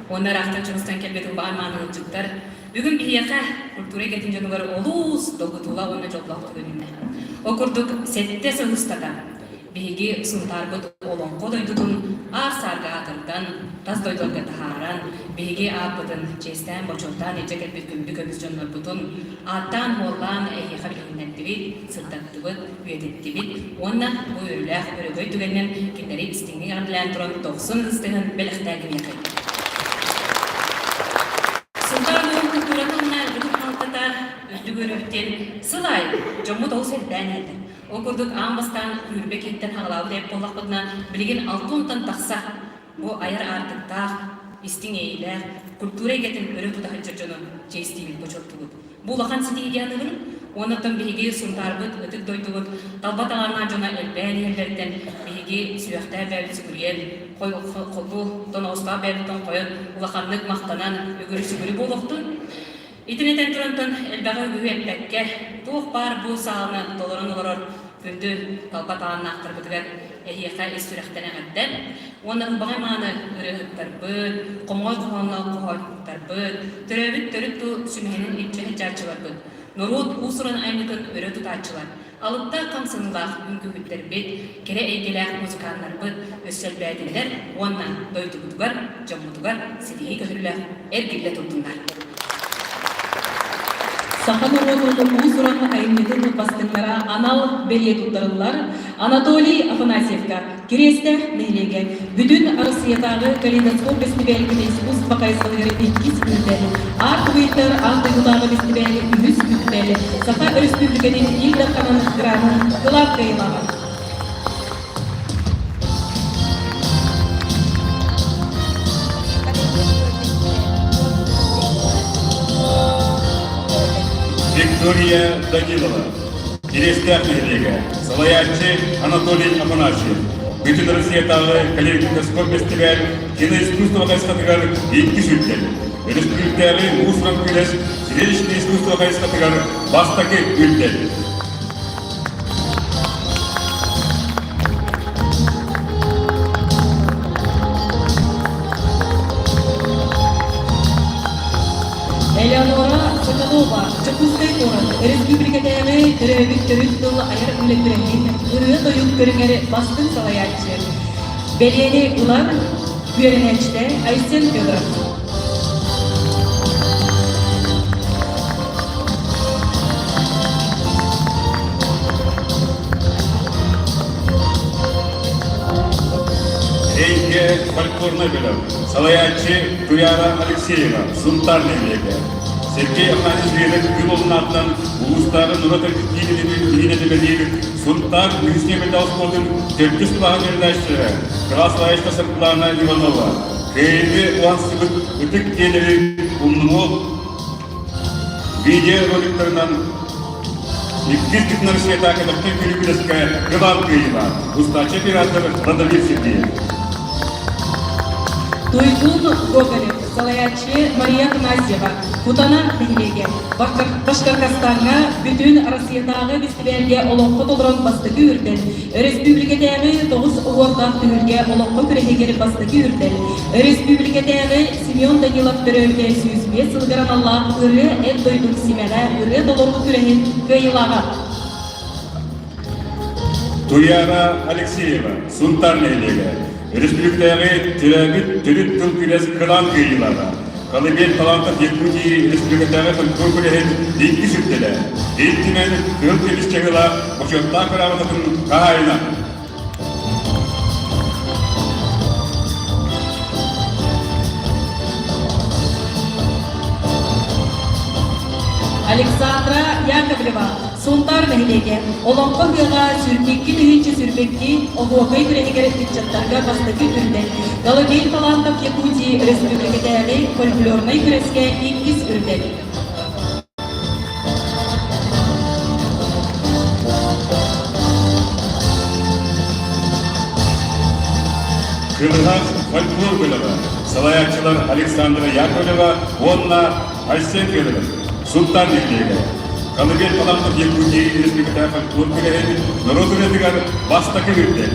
уонна ыраахтан чугастан кэлбит убаан мааны ыалдьыттар. Бүгүн биһиэхэ культура эйгэтин дьонугар олус долгутуулаах уонна дьоллоох түгэн үүннэ. Ол курдук сэттэ сыл устата биһиги Сунтаарбыт олоҥхо дойдутун аар-саарга аатырдан, тас дойдуларга таһааран, биһиги ааппытын чиэстээн-бочуоттаан илдьэ кэлбит күндү көмүс дьоннорбутун ааттаан-уоллаан эһиэхэ билиһиннэрдибит, сырдаттыбыт, үйэтиттибит уонна бу үөрүүлээх өрөгөй түгэнинэн кинилэри истиҥник эҕэрдэлээн туран дохсун ытыстыһын бэлэхтээтиниэхэй. Сунтаар улууһун культуратын уонна ытык халтата үрдүк үөрүүбүттэн сыл аайы дьоммут олус элбээн иһэллэр. Ол курдук аан бастаан Күүрбэ киһиттэн хаҕалаабыт эбит буоллахпытына, билигин 60 тахса бу айар аартыктаах, истиҥ иэйиилээх, культура эйгэтин өрө тута сылдьар дьону чиэстиибит, бочуоттуубут. Бу улахан ситиһии диэн аныыбын. Уонна оттон биһиги Сунтаарбыт, ытык дойдубут талба талааннаах дьоно элбээн иһэллэриттэн биһиги сүрэхтээх бэйэбит сүгүрүйэн, холбуу тоноҕостоох бэйэбиттэн хойон улаханнык махтанан үгүрү-сүгүрү буолуохтун. Итини этэн турантан элбэҕи үгүһү эппэккэ, туох баар бу сааланы толорон олорор күндү талба талааннаахтарбытыгар эһиэхэ ис сүрэхтэн эҕэрдэ уонна ылбаҕай мааны ырыаһыттарбыт, хомоҕой хоһоонноох хоһоонньуттарбыт, төрөөбүт төрүт тыл сүмэһинин илдьэ сылдьааччыларбыт, норуот уус-уран айымньытын өрө тутааччылар, алыптаах хамсаныылаах үҥкүүһүттэрбит, кэрэ эйгэлээх музыканнарбыт өссө элбээтиннэр уонна дойдубутугар, дьоммутугар ситиһии көтөллөөх эргиллэ турдуннар. Саха норуотун уус-уран айымньытын бастыҥнара анал бэлиэ туттарыллар Анатолий Афанасьевка Кириэстээх нэһилиэгэ бүтүн Арассыыйатааҕы калейдоскоп бэстибээлин искусство хайысхатыгар иккис үрдэл, Арт Уитер аан дойдутааҕы бэстибээли үһүс үрдэл, Саха Өрөспүүбүлүкэтин Ил Дарханын гранын кылаат кыайыылааҕа. Виктория Данилова, Кириэстээх нэһилиэгэ, салайааччы Анатолий Афанасьев, Бүтүн Россиятааҕы калейдоскоп фестиваль киноискусство хайысхатыгар иккис үрдэл, өрөспүүбүлүкэтээҕи уус-уран күрэс зрелищное искусство хайысхатыгар бастакы үрдэл. Элеонора Соколова, Дьокуускай куорат өрөспүүбүлүкэтээҕи төрөөбүт төрүт тыл айар үлэ күрэһин ырыа-тойук көрүҥэр бастыҥ салайааччы. Бэлиэни ылан үөрэнээччитэ Айсен Федоров. Эйгэ фольклорнай бөлөх, салайааччы Туяра Алексеева, Сунтаар нэһилиэгэ. Сергей Афанасьевич Леров күн олуннаатынан улуустааҕы норуот киинин этимэлиир Сунтаар Үһүс оскуолатын төрдүс кылааһын үөрэнээччилэрэ кылаас салайааччыта Саргылаана Иванова Кыайыыны уһансыбыт ытык дьиэлэри умнумуох видеороликтарынан иккис Бүтүн Россиятааҕы кэтэхтэн көрүү күрэскэ кылаан кыайыылаах устааччы оператор Радомир Сергеев. Туйгун Гоголев, салайааччы Мария Афанасьева, Кутана нэһилиэгэ, Башкортостаҥҥа бүтүн Россиятааҕы бэстибээлгэ олоҥхо толорон бастакы үрдэл, өрөспүүбүлүкэтээҕи тоҕус оһуордаах түһүлгэ олоҥхо күрэһигэр бастакы үрдэл, өрөспүүбүлүкэтээҕи Семен Данилов төрөөбүтэ 105 сылыгар аналлаах ырыа эр дойдум симэҕэ ырыа толоруу күрэһин кыайыылааҕа. Туяра Алексеева, Сунтаар нэһилиэгэ, өрөспүүбүлүкэтээҕи төрөөбүт төрүт тыл күрэс кылаан кыайыылааҕа, Колыбель талантов Якутии республикатааҕы фольклор күрэһин иккис үрдэлэ, Ил Түмэн кыһыл көмүс чаһыылаах бочуоттаах грамотатын хаһаайына. Александра Яковлева, Сунтаар нэһилиэгэ, Олоҥхо ыһыаҕа сүүрбэкки тыһыынча сүүрбэкки оһуокай күрэһигэр ыччаттарга бастакы үрдэл, Колыбель талантов Якутии өрөспүүбүлүкэтээҕи фольклорнай күрэскэ иккис үрдэл. Кылыһах фольклор бөлөҕө, салайааччылар Александра Яковлева уонна Айсен Федоров, Сунтаар нэһилиэгэ, Колыбель талантов Якутии республикатааҕы фольклор күрэһин норуот ырыатыгар бастакы үрдэл.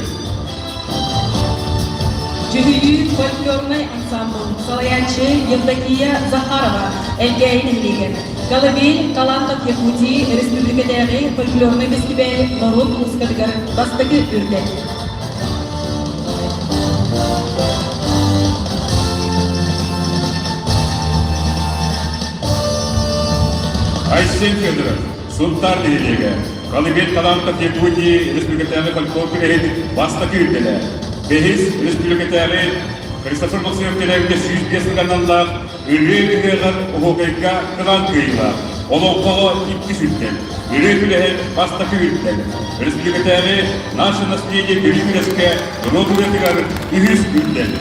Дьүһүйүү фольклорнай ансамбл салайааччы Евдокия Захарова Элгээйи нэһилиэгэр Колыбель талантов Якутии республикатааҕы фольклорнай бэстибээл норуот музыкатыгар бастакы үрдэл. Айсен Федоров, Сунтаар нэһилиэгэ, Колыбель талантов Якутии республикатааҕы фольклор күрэһин бастакы үрдэлэ. Бэһис республикатааҕы Христофор Максимов кэлээбитэ 105 сылга аналлаах Ырыа ыһыаҕар оһуокайга кылаан кыайыылаах, олоҥхоҕо иккис үрдэл, ырыа күрэһин бастакы үрдэл, республикатааҕы Наше наследие көрүү күрэскэ норуот ырыатыгар үһүс үрдэл.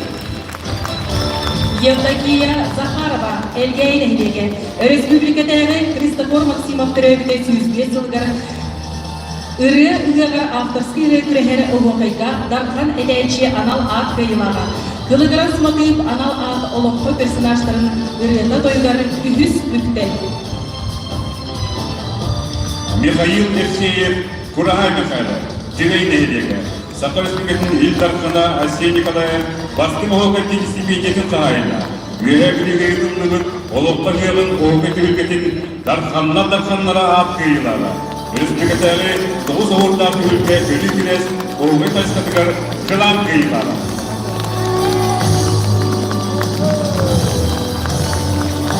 Евдокия Захарова, Элгээйи нэһилиэгэ, өрөспүүбүлүкэтээҕи Христофор Максимов төрөөбүтэ 105 сылыгар Ырыа ыһыаҕар авторскай ырыа күрэһэр оһуокайга Дархан этээччи анал аат кыайыылааҕа, Кылыгырас матыып анал аат олоҥхо персонажтарын ырыата тойугар үһүс үктэл. Михаил Евсеев, Кураһай Михайлов, Дьиҥэй нэһилиэгэ, Саха Республикатын Ил Дархана Айсен Николаев бастыҥ оһуокай стипендиятын хаһаайына, Үөһээ Бүлүүгэ ыытыллыбыт Олоҥхо ыһыаҕын оһуокай түһүлгэтин Дарханнар дарханнара аат кыайыылааҕа, өрөспүүбүлүкэтээҕи тоҕус оһуордаах түһүлгэ көрүү күрэс оһуокай хайысхатыгар кылаан кыайыылааҕа.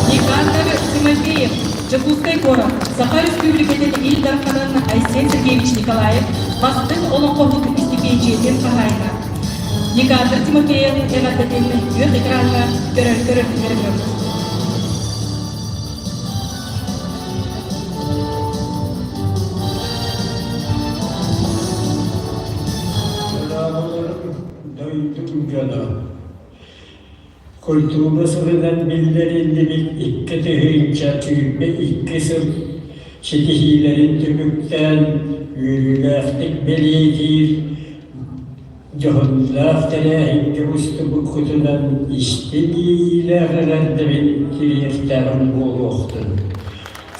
Никандр Тимофеев, Дьокуускай куорат, Саха Өрөспүүбүлүкэтин Ил Дарханын Айсен Сергеевич Николаев бастыҥ олоҥхоһут истипиэндьийэтин хаһаайына. Никандр Тимофеев эҕэрдэтин күөх экраҥҥа көрөр көрөргүтүгэр ыҥырабыт. Дорооболорум, дойдум дьоно! Культура сылынан биллэриллибит 2022 сыл ситиһиилэрин түмүктээн үөрүүлээхтик бэлиэтиир Дьоһуннаах тэрээһиҥҥэ устубуккутунан истиҥ иэйиилээх эҕэрдэбин тириэртэҕим буолуохтун.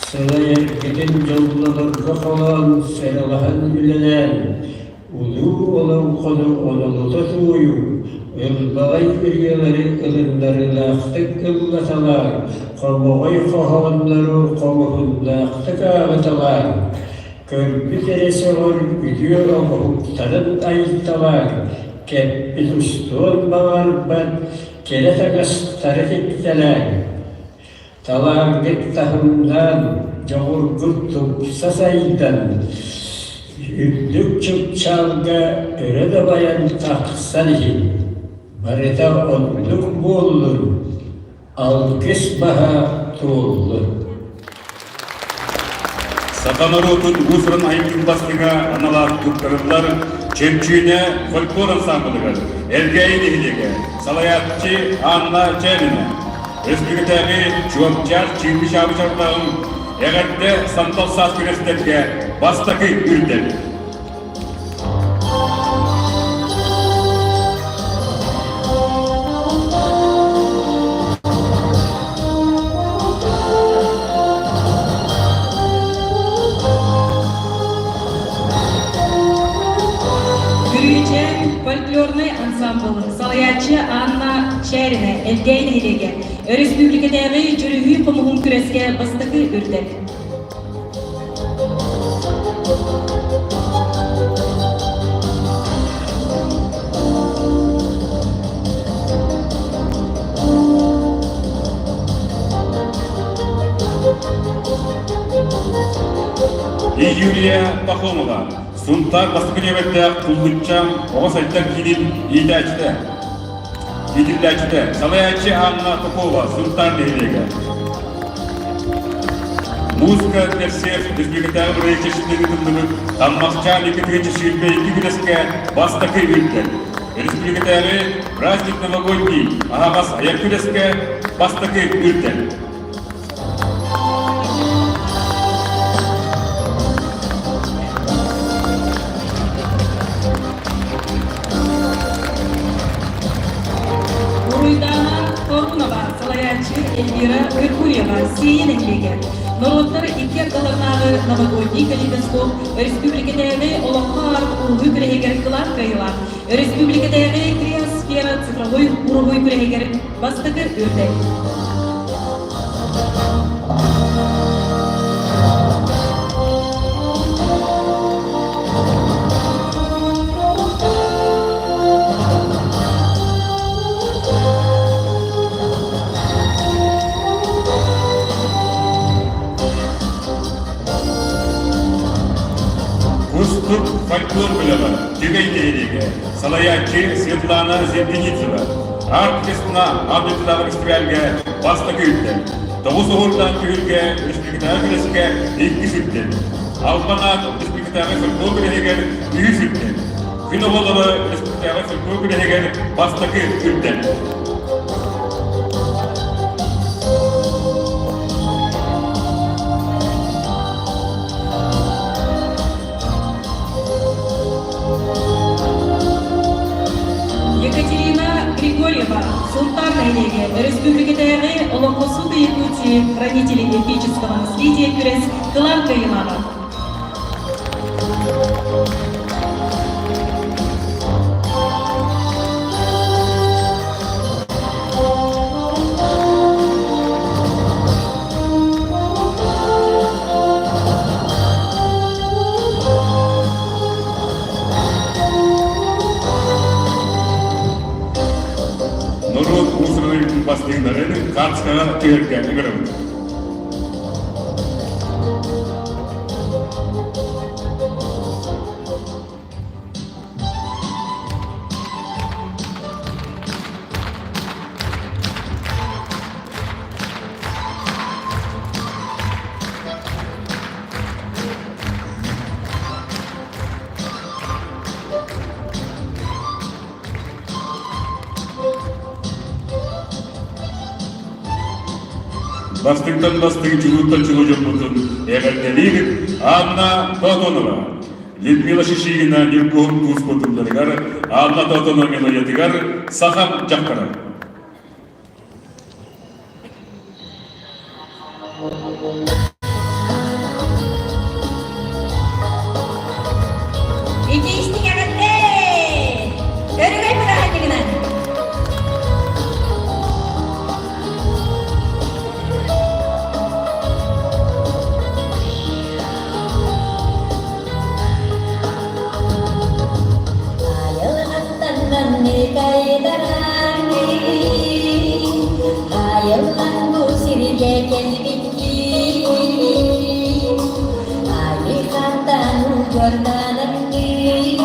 Сылайаргытын дьоллонорго холоон, сыралаһан үлэлээн, улуу олоҥхону онолута туойуу, ылбаҕай ырыалары ылыннарыылаахтык ыллаталаан, хомоҕой хоһооннору хомуһуннаахтык ааҕыталаан, Көрбүт эрэ сөҕөр үтүө оҥоһуктарын айталаан, кэппит устуон баҕарбат кэрэ таҥастары тиктэлээн, талааҥҥыт таһымнаан, дьоҕургут тупса сайдан, үрдүк чыпчаалга өрө дабайан тахсан иһин, барыта оннук буоллун, Алгыс баһа туоллун. Саха норуотун уус-уран айымньытын бастыҥа анал аат туттарыллар Чөмчүүнэ фольклор ансаамбылыгар Элгээйи нэһилиэгэ, салайааччы Анна Чээрина, Республикатааҕы Чуопчаар Чыымпы Чаабы чардаҕын эҕэрдэ сандал саас күрэстэргэ бастакы үрдэл. салайааччы Анна Чээрина, Элгээйи нэһилиэгэ, өрөспүүбүлүкэтээҕи дьүрүһүү хомуһун күрэскэ бастакы үрдэл. Юлия Пахомова, Сунтаар бастакы нүөмэрдээх Куллучча оҕо сайдар киинин иитээччитэ, иитиллээччитэ, салайааччы Анна Попова, Сунтаар нэһилиэгэ. Музыка для всех республикатааҕы бырайыак чэрчитинэн ыытыллыбыт Таммахчаан 2022 күрэскэ бастакы үрдэл. Республикатааҕы праздник новогодний аһаҕас айар күрэскэ бастакы үрдэл. Уруйдаана Торунова, салайааччы Эльвира Меркурьева, Сиэйэ нэһилиэгэ. Норуоттар икки ардыларынааҕы новогодний калейдоскоп өрөспүүбүлүкэтээҕи олоххо арт уруһуй күрэһигэр кылаат кыайыылаах. Өрөспүүбүлүкэтээҕи криосфера цифровой уруһуй күрэһигэр бастакы үрдэл. Кустук фольклор бөлөҕө Түгэй нэһилиэгэ салайааччы Светлана Зерденицева Арт-Весна аан фестивальга бастакы үрдэл, тоҕус уһурдаах түһүлгэ республикатааҕы күрэскэ иккис үрдэл, Албан аат республикатааҕы фольклор күрэһигэр үһүс үрдэл, Күн оҕолоро республикатааҕы фольклор күрэһигэр бастакы үрдэл. Екатерина Григорьева, Сунтаар нэһилиэгэ, өрөспүүбүлүкэтээҕи Олоҥхосута Якутии хранители эпического наследия күрэс кылаан кыайыылааҕа. Норуот уус-уран бастыҥнарын хаартыскаҕа түһэргэ ыҥырабыт. Бастыҥтан бастыҥ чулууттан чулуу дьоммутун эҕэрдэлиибит Анна Платонова, Людмила Шишигина Ньургуһун туус кутулларыгар, Анна Платонова мелодиятыгар Сахам дьахтара. Итиистик эҕэрдэ! Өрөгөй бырааһынньыгынан! Айылҕан бу сиргэ кэлбиккин, Айыхаттан удьуорданаргын,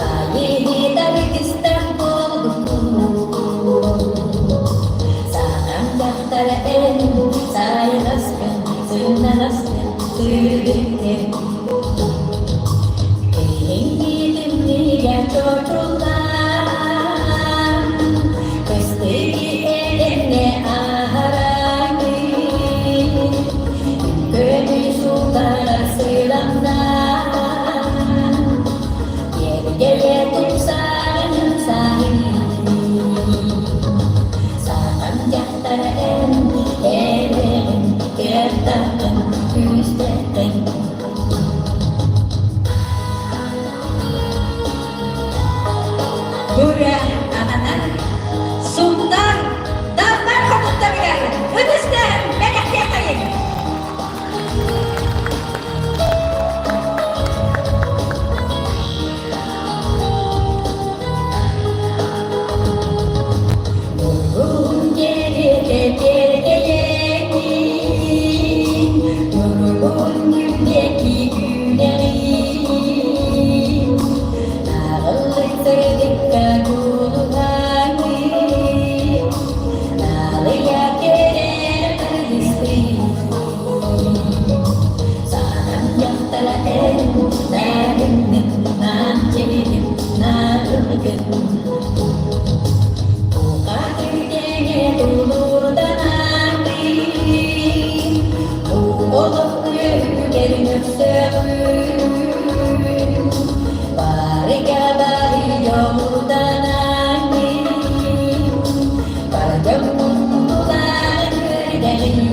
Айыһытар кыстах буолбуккун. Саҥам дьахтар эн сайҕаскын, сымнаҕаскын, сырдыккын. Киһиҥ чочуллан, көстүгү элэмҥэ аһарагын, Көмүс султара сыламнаан, Киэргэйэ тупсарын саһын. Сахан дьахтар эн эрэҕин, кыахтаххын, күүстэххин. тулуурданаҕын, бу олох үөһүгэр мөхсөҕүн, барыга бары дьоҕурданаҕын, бар дьоҥҥун тулаҕын үөрдэҕин.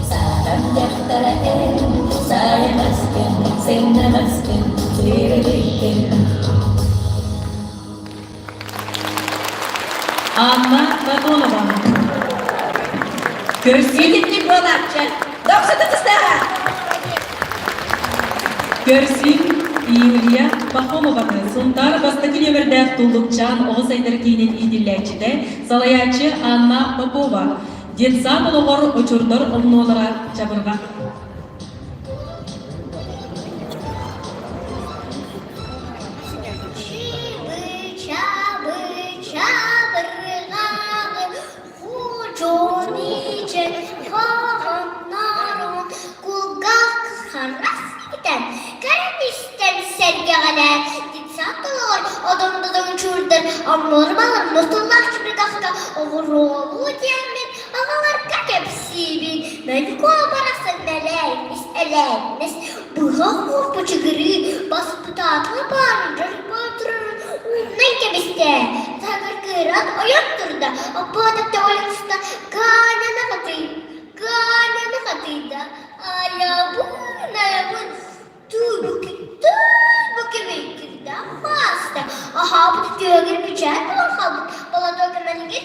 Саатан дьахтара эн, сайаҕаскын, сымнаҕаскын, сырдыккын. Анна Платонова. Көрсүү Итинник буолааччы. Дохсута тыстаха! Көрсүн Юлия Пахомованы Сунтаар бастакы нүөмэрдээх Туллукчаан оҕо сайдар киинин иитиллээччитэ, салайааччы Анна Попова. Детсад олоҕор очурдар омнуолара чабырҕах. Чыбы-чабы чабырҕаҕы Худьуониче хаҕаннарон кулгаах харах ситэн кэрэн истэн сэргэҕэлээн детсад толоор одоҥдодоҥ чуурдар омнуор балар мутуллаах чыбыргахка оҕуруолуу диэммин аҕаларга кэпсиибин мөлкуо барахсан мэлээннис элээннэс быһа куоппучугуруу баспытаатыла баарын дьорбоо турарын ууннан кэбистэ таһыгар кыыран ойон турда оппоотоп тоҕолуста Ганяны хатый Ганяны хатыйда айабын айабын Аһаабыт үтүөгэр бичээт буолан хаалбыт балатоо көмөлүгэр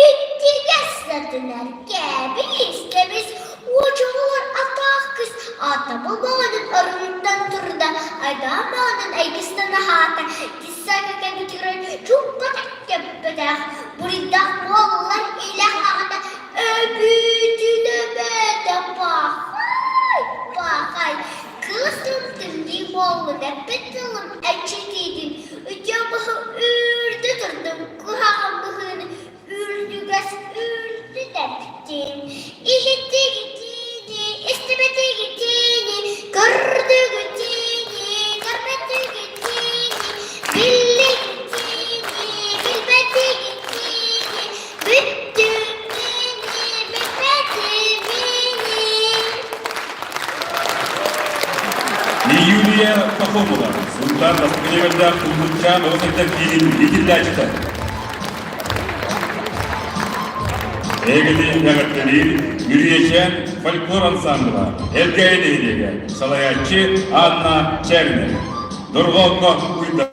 итигэс сатынар кэбис кэбис уочугулар атаах кыс атабыл баҕанын орунуттан турда айдаан баҕанын айгыстан аһаата тиссака кэбитигэр чуппатах кэппэтэх буруйдаах буоллар илэх аҕата өбүүтүнөбөтө пахай пахай Кыысым тымныы буоллун, эппит тылым эчэтиитин, үтүө быһыы үүрдэ турдум, куһаҕан быһыыны үрдүгэс үрдү тэптим. Иһиттигитиини, истибэтигитиини, көрдүгүтиини, көрбөтүгүтиини, биллигитиини, билбэтигитиини, бүттүммүнү, билбэтимини. Юлия Пахомова, Сунтаар бастакы нүөмэрдээх Туллукчаан оҕо сайдар киинин иитиллээччитэ. Эһигини эҕэрдэлиир Үрүйэчээн фольклор ансаамбыла Элгээйи нэһилиэгэ, салайааччы Анна Чээринэ. Дорҕоонно уйдарар.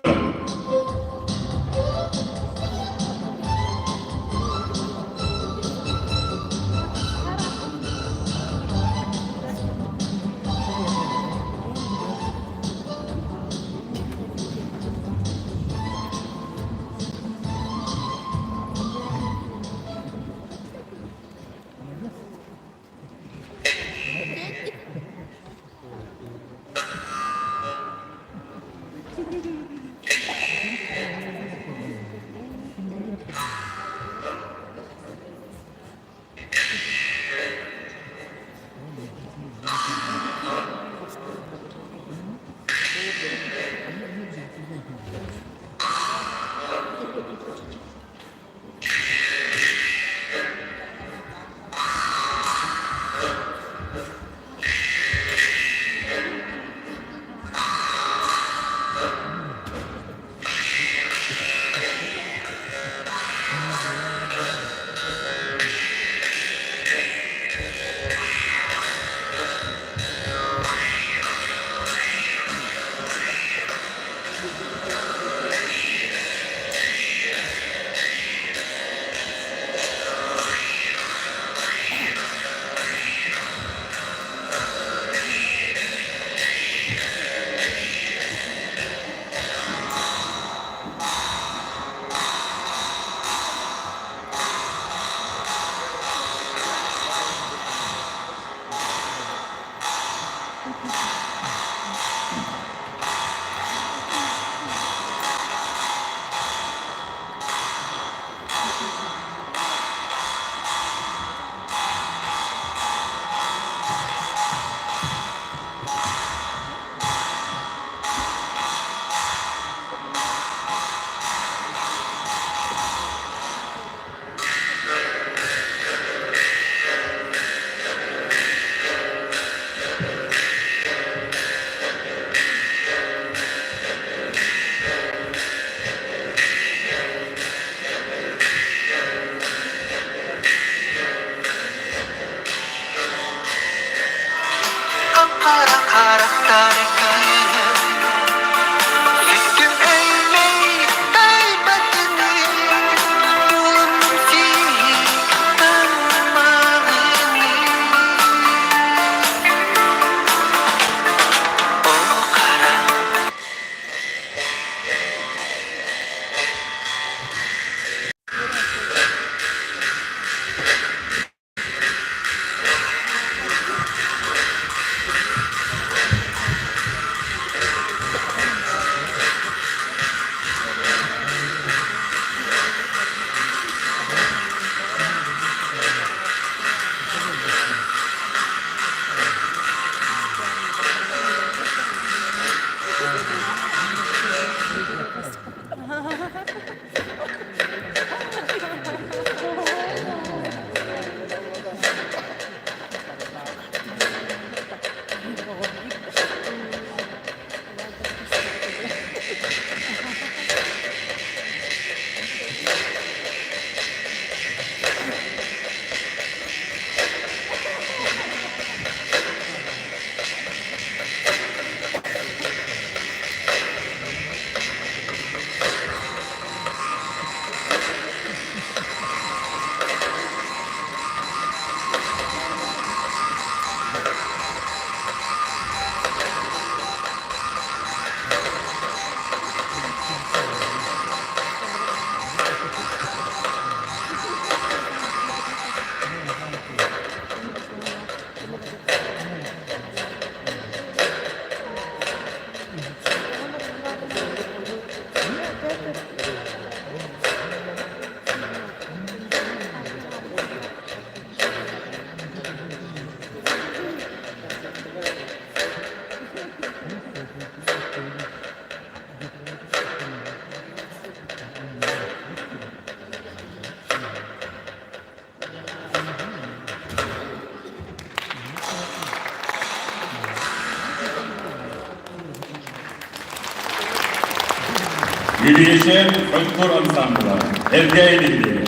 Үрүйэчээн фольклор ансаамбыла Элгээйи нэһилиэгэ.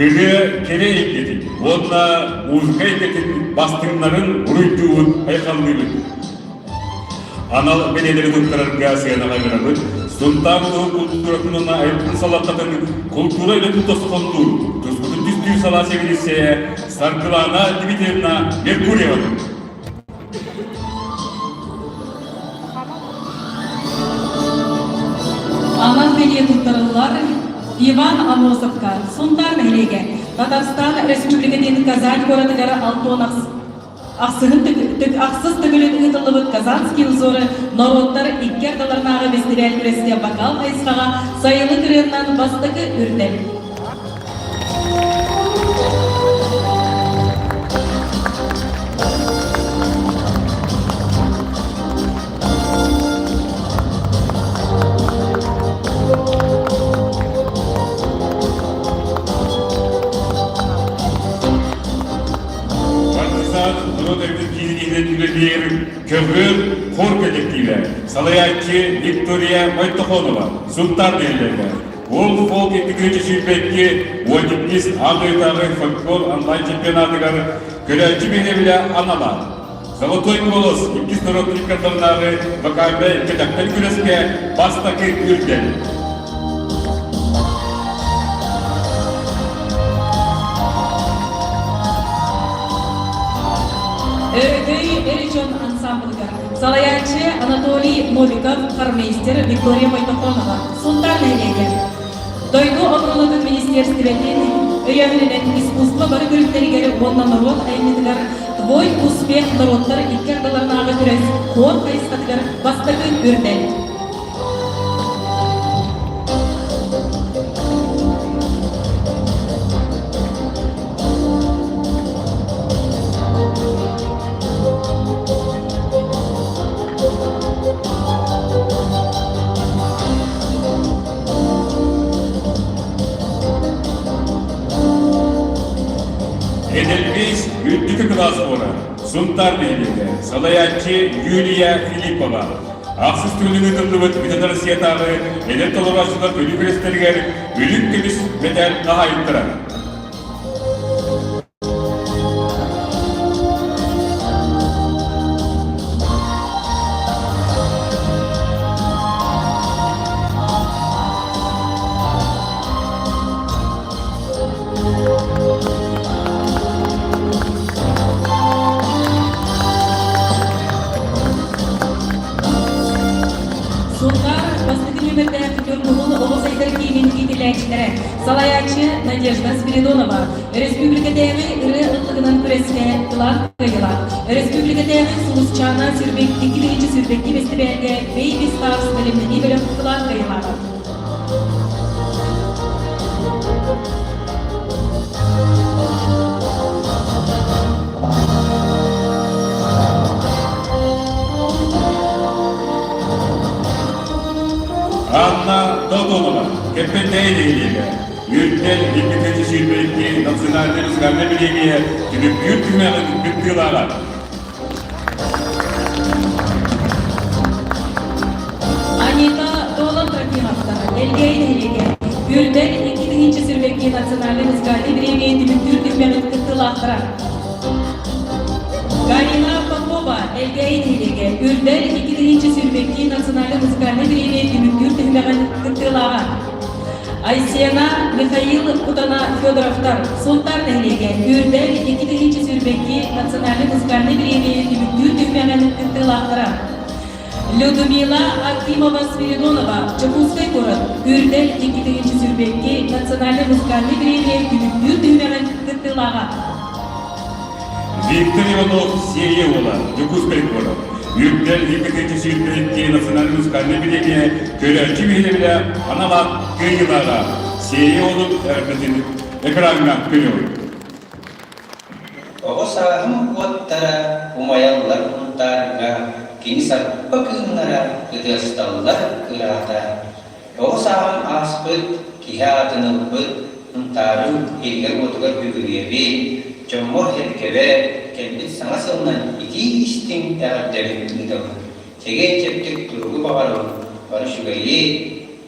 Ырыа кэрэ эйгэтин уонна музыка эйгэтин бастыҥнарын уруйдуубут, айхаллыыбыт. Анал бэлиэлэри туттарарга сыанаҕа ыҥырабыт. Сунтаар улууһун култууратын уонна айылҕатын салалтатын култуура үлэтин тосхоллуур, тускутун түстүүр салаа сэбиэдиссэйэ Саргылаана Дмитриевна Меркурьева. Анал бэлиэ туттарыллар Иван Амосовка, Сунтаар нэһилиэгэ, Татарстан Республикатын Казань куоратыгар Алтон ахсыһын ахсыс төгүлүн ыытыллыбыт Казанские узоры норуоттар икки ардыларынааҕы бэстибээл күрэскэ вокал хайысхаҕа сайылык ырыаннан бастакы үрдэл. Партизан норуот эбитин киинин иһинэн үлэлиир Көҕүөр хор кэлэктиибэ, салайааччы Виктория Мойтохонова, Сунтаар нэһилиэгэ. World Folk 2022 уон аан дойдутааҕы фольклор онлайн-чемпионатыгар көрөөччү биһирэбилэ анала. Золотой голос иккис норуот иккардалынааҕы вокальнай кэтэхтэн күрэскэ бастакы үрдэл. Өрөгөй Эричон ансамблыгар салайааччы Анатолий Новиков, хормейстер Виктория Мойтохонова, Сунтаар нэһилиэгэ. Дойду оборонатын министиэристибэтин өйөөһүнүнэн искусство бары көрүҥнэригэр уонна норуот айымньытыгар Твой успех норуоттар икки ардыларынааҕы күрэс хор хайысхатыгар бастакы үрдэл. Эдельвейс үрдүкү кылаас буолар Сунтаар нэһилиэгэ, салайааччы Юлия Филиппова. Ахсыс күнүн ыытыллыбыт Бүтүн Россиятааҕы эдэр толорооччулар көрүү күрэстэригэр үрүҥ көмүс мэтээл хаһаайыттара. Сунтаар бастакы нүөмэрдээх Ньургуһун оҕо сайдар киинин иитиллээччилэрэ, салайааччы Надежда Спиридонова, Өрөспүүбүлүкэтээҕи ырыа ыллыгынан күрэскэ кылаан кыайыылаах, Өрөспүүбүлүкэтээҕи Сулусчаана сүрбэк 2022 бэстибээлгэ Baby Stars бэлэмнэнии бөлөх кылаан кыайыылааҕа. Анна Додонова, Кэппэнтээй нэһилиэгэ, Үрдэл 2022 национальнай музыкальнай бириэмийэ түмүктүүр түһүмэҕин кыттыылааҕа. Анита Долан Трофимовтар, Элгээйи нэһилиэгэ, Үрдэл 2022 национальнай музыкальнай бириэмийэ түмүктүүр түһүмэҕин кыттыылаахтара. Галина Попова, Элгээйи нэһилиэгэ, Үрдэл 2022 национальнай музыкальнай бириэмийэ түмүктүүр түһүмэҕин кыттыылааҕа. Айсена, Михаил Кутана Федоровтар, Сунтаар нэһилиэгэ, Үрдэл 2022 национальнай музыкальнай бириэмийэ түмүктүүр түһүмэҕин кыттыылаахтара. Людмила Акимова Спиридонова, Дьокуускай куорат, Үрдэл 2022 национальнай музыкальнай бириэмийэ түмүктүүр түһүмэҕин кыттыылааҕа. Виктор Иванов Сиэйэ уола, Дьокуускай куорат. Үрдэл 2022 национальнай музыкальнай бириэмийэ көрөөччү биһирэбилэ анал аат кыайыылааҕа Сиэйэ уолун эҕэрдэтин экраҥҥа көрүөҕүҥ. Оҕо сааһым уоттара умайаллар Һунтаарга, кини сарпа кыымнара ытыасталлар ыраата. Оҕо сааһым ааспыт, киһи аатын ылбыт, Һунтаарым иһигэр-уотугар бүгүрүйэбин, дьоммор-сэргэбэр кэлбит саҥа сылынан итии-истиҥ эҕэрдэбин ыытабын. Чэгиэн-чэбдик туругу баҕарабын. бары үчүгэйи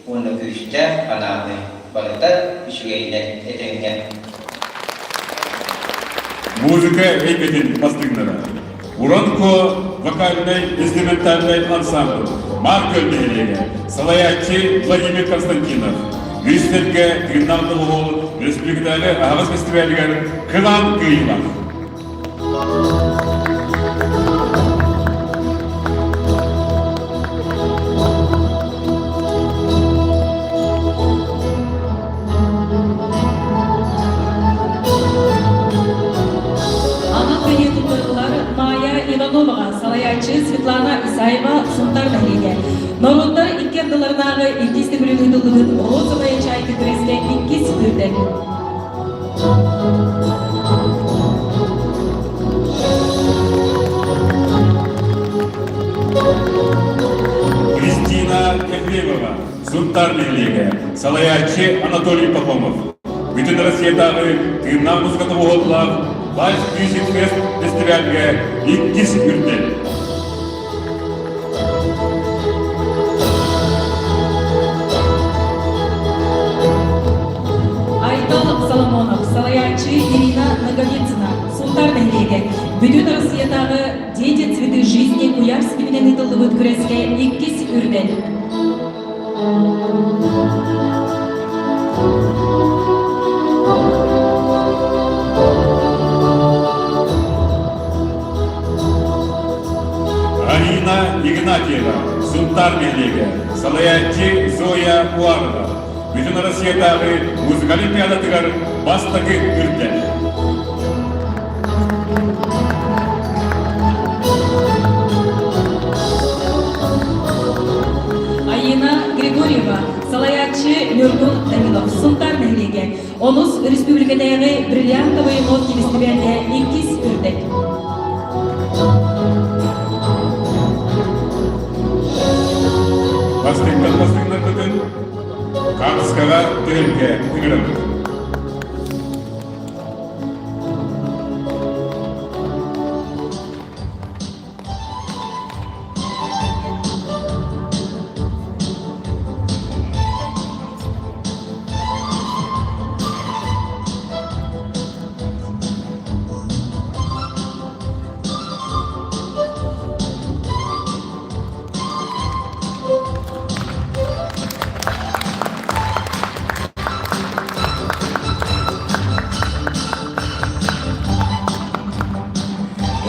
уонна күүстээх анааны барыта үчүгэйинэн этэҥҥэ. Музыка эйгэтин бастыҥнара. Уранко вокальнай инструментальнай ансамбль Марк нэһилиэгэ, салайааччы Владимир Константинов, үс сэргэ тыыннаах доҕуһуол республикатааҕы аһаҕас фестивалыгар кылаан кыайыылаах. Анал бэлиэ туттарылар Майя Ивановаҕа, салайааччы Светлана Исаева, Сунтаар нэһилиэгэ. Норуоттар икки ардыларынааҕы иккис төгүлүн ыытыллыбыт «Розовая чайка» күрэскэ иккис үрдэл. Кристина Ефремова, Сунтаар нэһилиэгэ, салайааччы Анатолий Пахомов. Бүтүн Россиятааҕы тыыннаах музыка тоҕуһуоллаах Live Music Fest фестивальга иккис үрдэл. Айтал Соломонов, салайааччы Ирина Ноговицына, Сунтаар нэһилиэгэ, Бүтүн Россиятааҕы «Дети цветы жизни» куйаар ситиминэн ыытыллыбыт күрэскэ иккис үрдэл. Арина Игнатьева, Сунтаар нэһилиэгэ, салайааччы Зоя Уарова, Бүтүн Россиятааҕы музыка олимпиадатыгар бастакы үрдэл. Айина Григорьева, салайааччы Ньургун Данилов, Сунтаар нэһилиэгэ, Онус республикатааҕы бриллиантовый нотки фестивальга иккис үрдэл. Бастыҥтан бастыҥнарбытын хаартыскаҕа түһэргэ ыҥырабыт.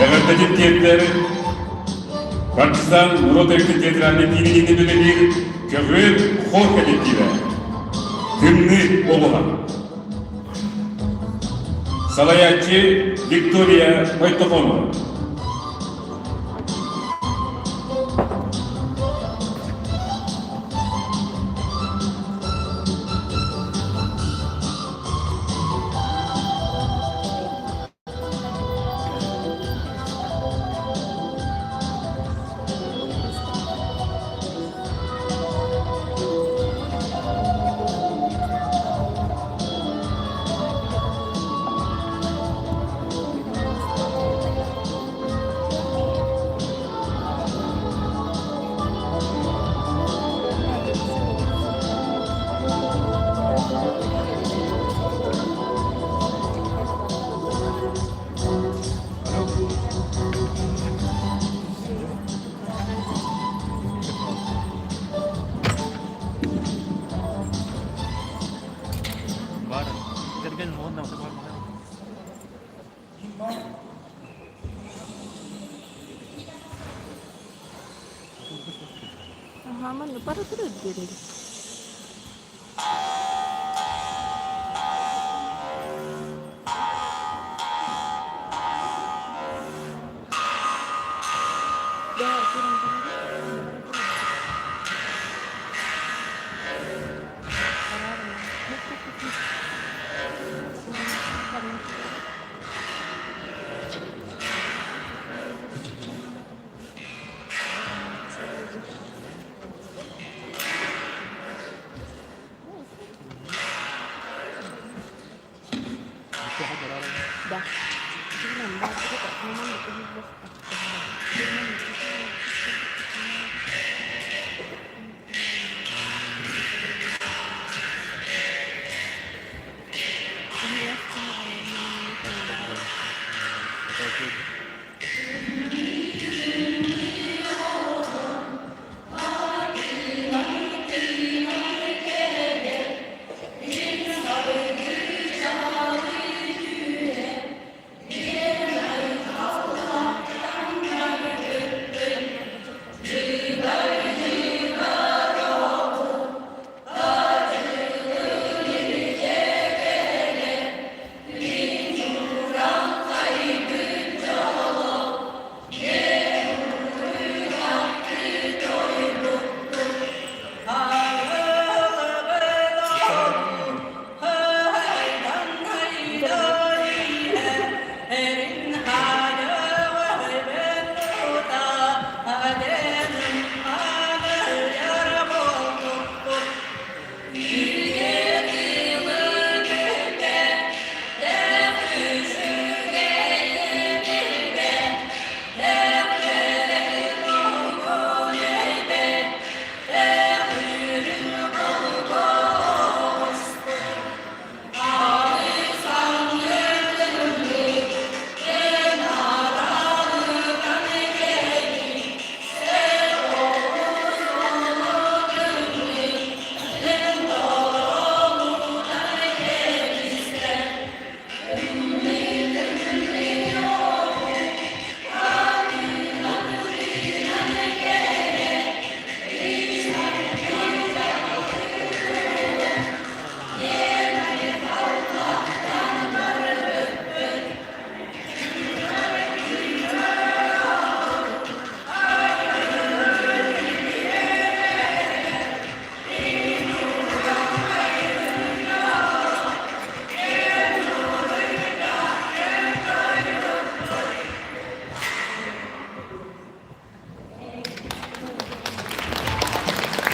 Эҕэрдэтин тиэрдэр Партизан норуот эбитин театральнай киинин үлэлиир Көҕүөр хор коллективэ Тымныы оҕуһа Салайааччы Виктория Мойтохонова.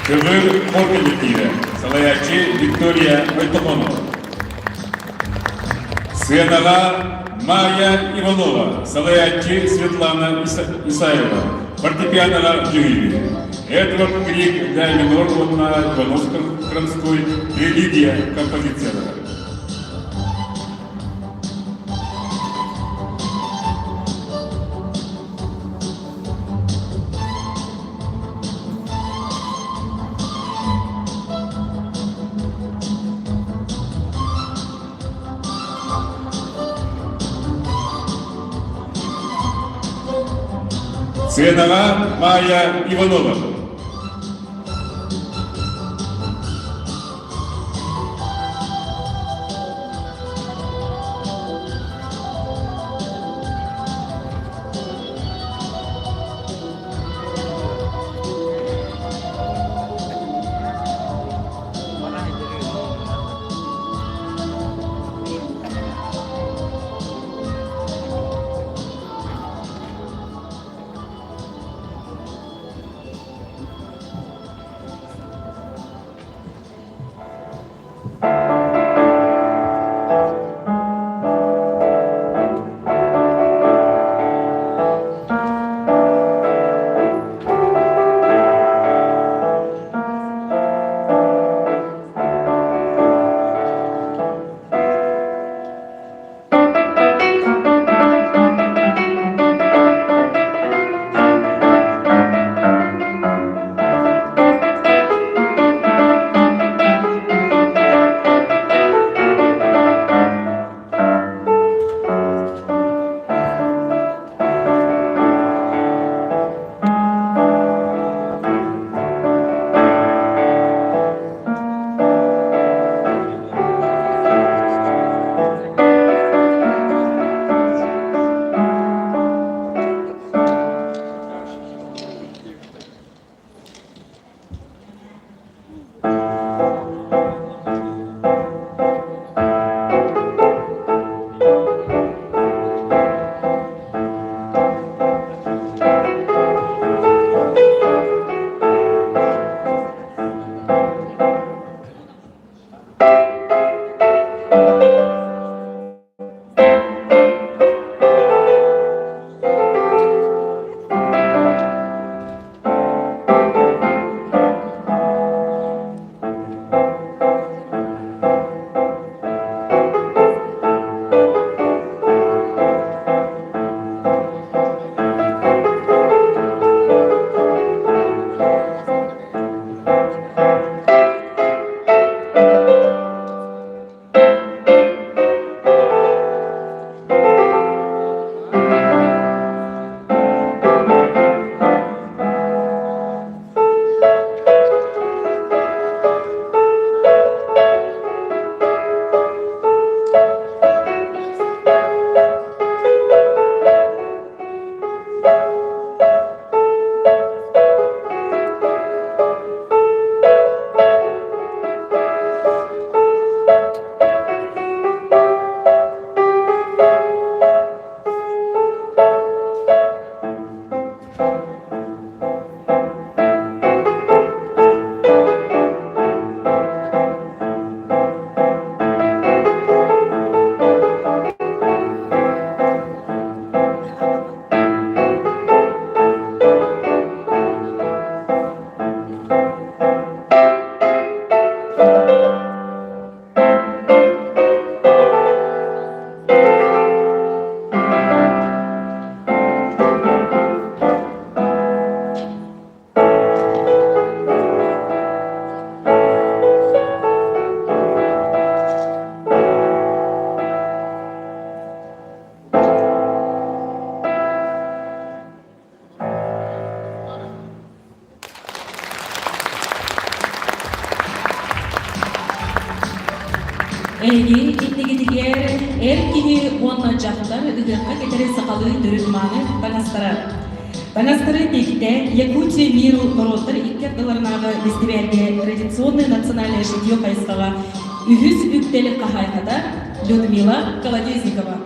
Көҕүр хор коллективэ, салайааччы Виктория Войтохонова. Сыанаҕа Майя Иванова, салайааччы Светлана Исаева, фортепианоҕа дьүһүйүү. Эдвард Крик ля минор уонна Иванов Крамской «Религия» композициялара. Сценаҕа Майя Иванова. иннигитигэр эр киһи уонна дьахтар ыһыахха кэтэр сахалыы төрүт мааны таҥастара. Таҥастары тиктэ Якутия миру норуоттар икки ардыларынааҕы бэстибээлгэ традиционное национальное шитье хайысхаҕа үһүс үктэл хаһаайката Людмила Колодезникова.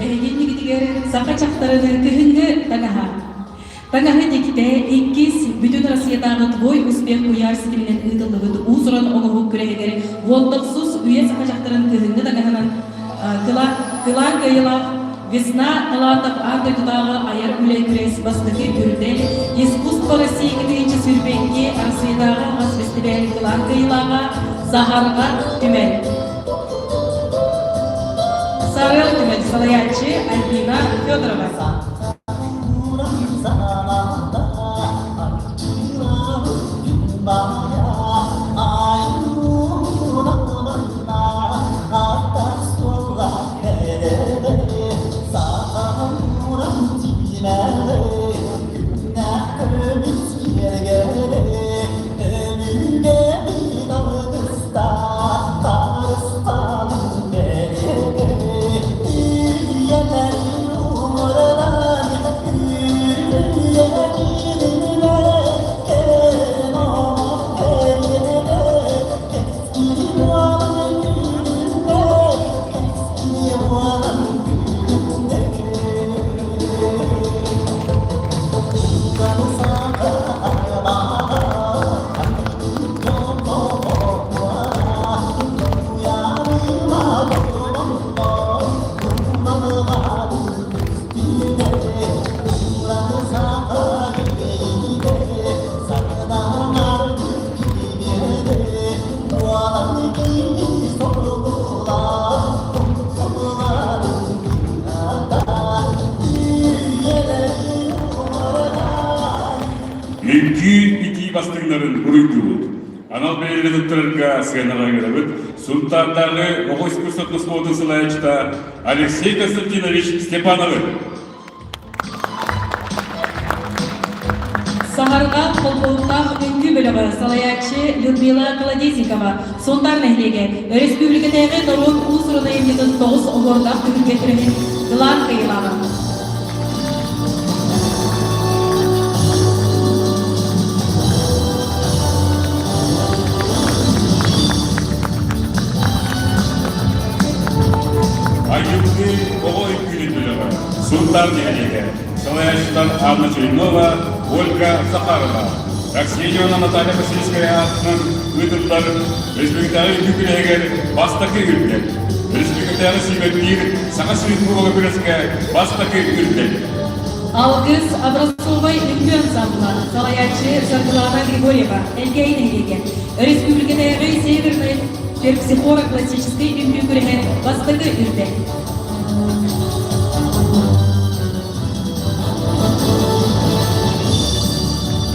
Эһигиннигитигэр саха дьахтарын күһүҥҥү таҥаһа. Таҥаһы тиктэ иккис Бүтүн Россиятааҕы Твой успех куйаар ситиминэн ыытыллыбыт уус-уран оҥоһук күрэһигэр уон тохсус үйэ саха дьахтарын кыһыҥҥы таҥаһынан кылаан кыайыылаах Весна талантов аан дойдутааҕы айар үлэ күрэс бастакы үрдэл Искусство России 2022 Арассыыйатааҕы мас фестиваль кылаан кыайыылааҕа Саһарҕа түмэл. Сарыал түмэл салайааччы Альбина Федорова. Үҥкүү итии бастыҥнарын уруйдуубут. Анал бэлиэни туттарарга сыанаҕа ыҥырабыт Сунтаардааҕы оҕо искусствотын оскуолатын салайааччыта Алексей Константинович Степановы. Саһарҕа холбоһуктаах үҥкүү бөлөҕө салайааччы Людмила Колодезникова Сунтаар нэһилиэгэ өрөспүүбүлүкэтээҕи норуот уус-уран айымньытын тоҕус оһуордаах түһүлгэ күрэһин кылаан кыайыылааҕа. Айылгы оҕо үҥкүүтүн бөлөҕө Сунтаар нэһилиэгэ салайааччылар Анна Чернова, Ольга Захарова, Аксеньевна Наталья Васильевская аатынан ыытыллар республикатааҕы үҥкүү күрэһигэр бастакы үрдэл, республикатааҕы сүүмэрдиир Саха сирин кубога күрэскэ бастакы үрдэл. Алгыс образцовай үҥкүү ансамбла, салайааччы Саргылана Григорьева, Элгээйи нэһилиэгэ, Өрөспүүбүлүкэтээҕи Северный терпсихора классическай үҥкүү күрэһэ бастакы үрдэл.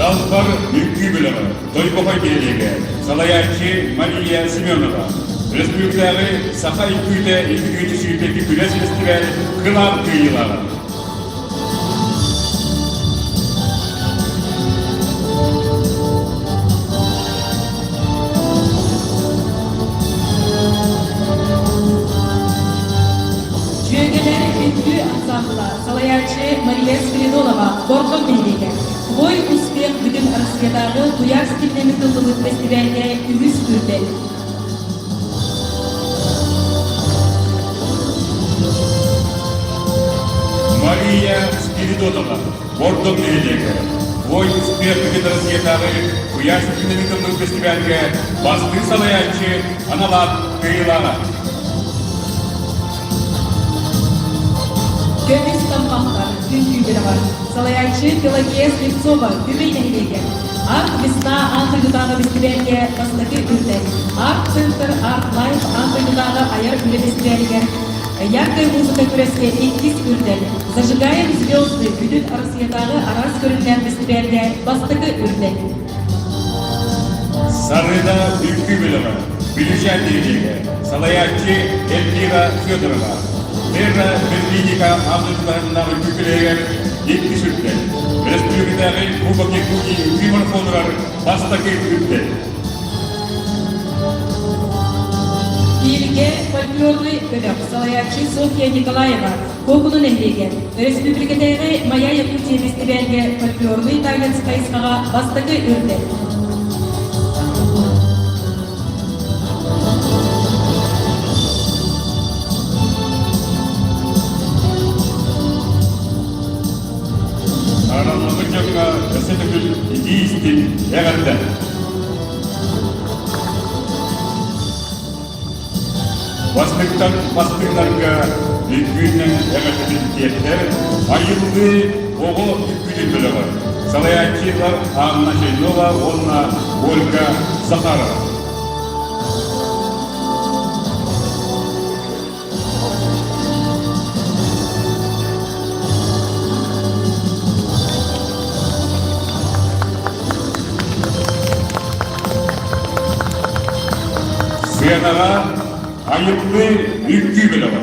Далбар үҥкүү бөлөҕө Тойбохой нэһилиэгэ, салайааччы Мария Семенова, Республикатааҕы Саха үҥкүүтэ үҥкүүтү сүүрбэки күрэс фестиваль кылаан кыайыылааҕа. Дьүөгэлэр үҥкүү ансамбла, салайааччы Мария Спиридонова, Бордоҥ нэһилиэгэ. Твой успех бүтүн Россиятааҕы куйаар ситиминэн ыытыллыбыт бэстибээлгэ үһүс үрдэл. Мария Спиридонова, Бордоҥ нэһилиэгэ. Твой успех бүтүн Россиятааҕы куйаар ситиминэн ыытыллыбыт бэстибээлгэ бастыҥ салайааччы анал аат кыайыылааҕа. Көмүс таммахтар үҥкүү бөлөҕө. Салайааччы Пелагея Слепцова Түбэй нэһилиэгэ. Арт Весна аан дойдутааҕы бэстибээлгэ бастакы үрдэл. Арт-центр Арт Лайф аан дойдутааҕы айар үлэ бэстибээлигэр Яркая музыка күрэскэ иккис үрдэл. Зажигаем звезды бүтүн Арассыйатааҕы араас көрүҥнээх бэстибээлгэ бастакы үрдэл. Сарыыда үҥкүү бөлөҕө, Бүлүүчээн нэһилиэгэ, салайааччы Эльвира Федорова, Терра Берлиника аан үҥкүү күрэһигэр иккис үрдэл, Өрөспүүбүлүкэтээҕи Кубок Якутии үҥкүү марафонугар бастакы үрдэл. Бииргэ фольклорнай бөлөх, салайааччы Софья Николаева, Куокуну нэһилиэгэ, Өрөспүүбүлүкэтээҕи Моя Якутия бэстибээлгэ фольклорнай танец хайысхаҕа бастакы үрдэл. Саараммыт дьоҥҥо өссө төгүл итии-истиҥ эҕэрдэ! Бастыҥтан бастыҥнарга үҥкүүнэн эҕэрдэтин тиэрдэр айыллыы оҕо үҥкүүтүн бөлөҕө салайааччылар Анна Чайнова уонна Ольга Захарова. Сыанаҕа айыллыы үҥкүү бөлөҕө.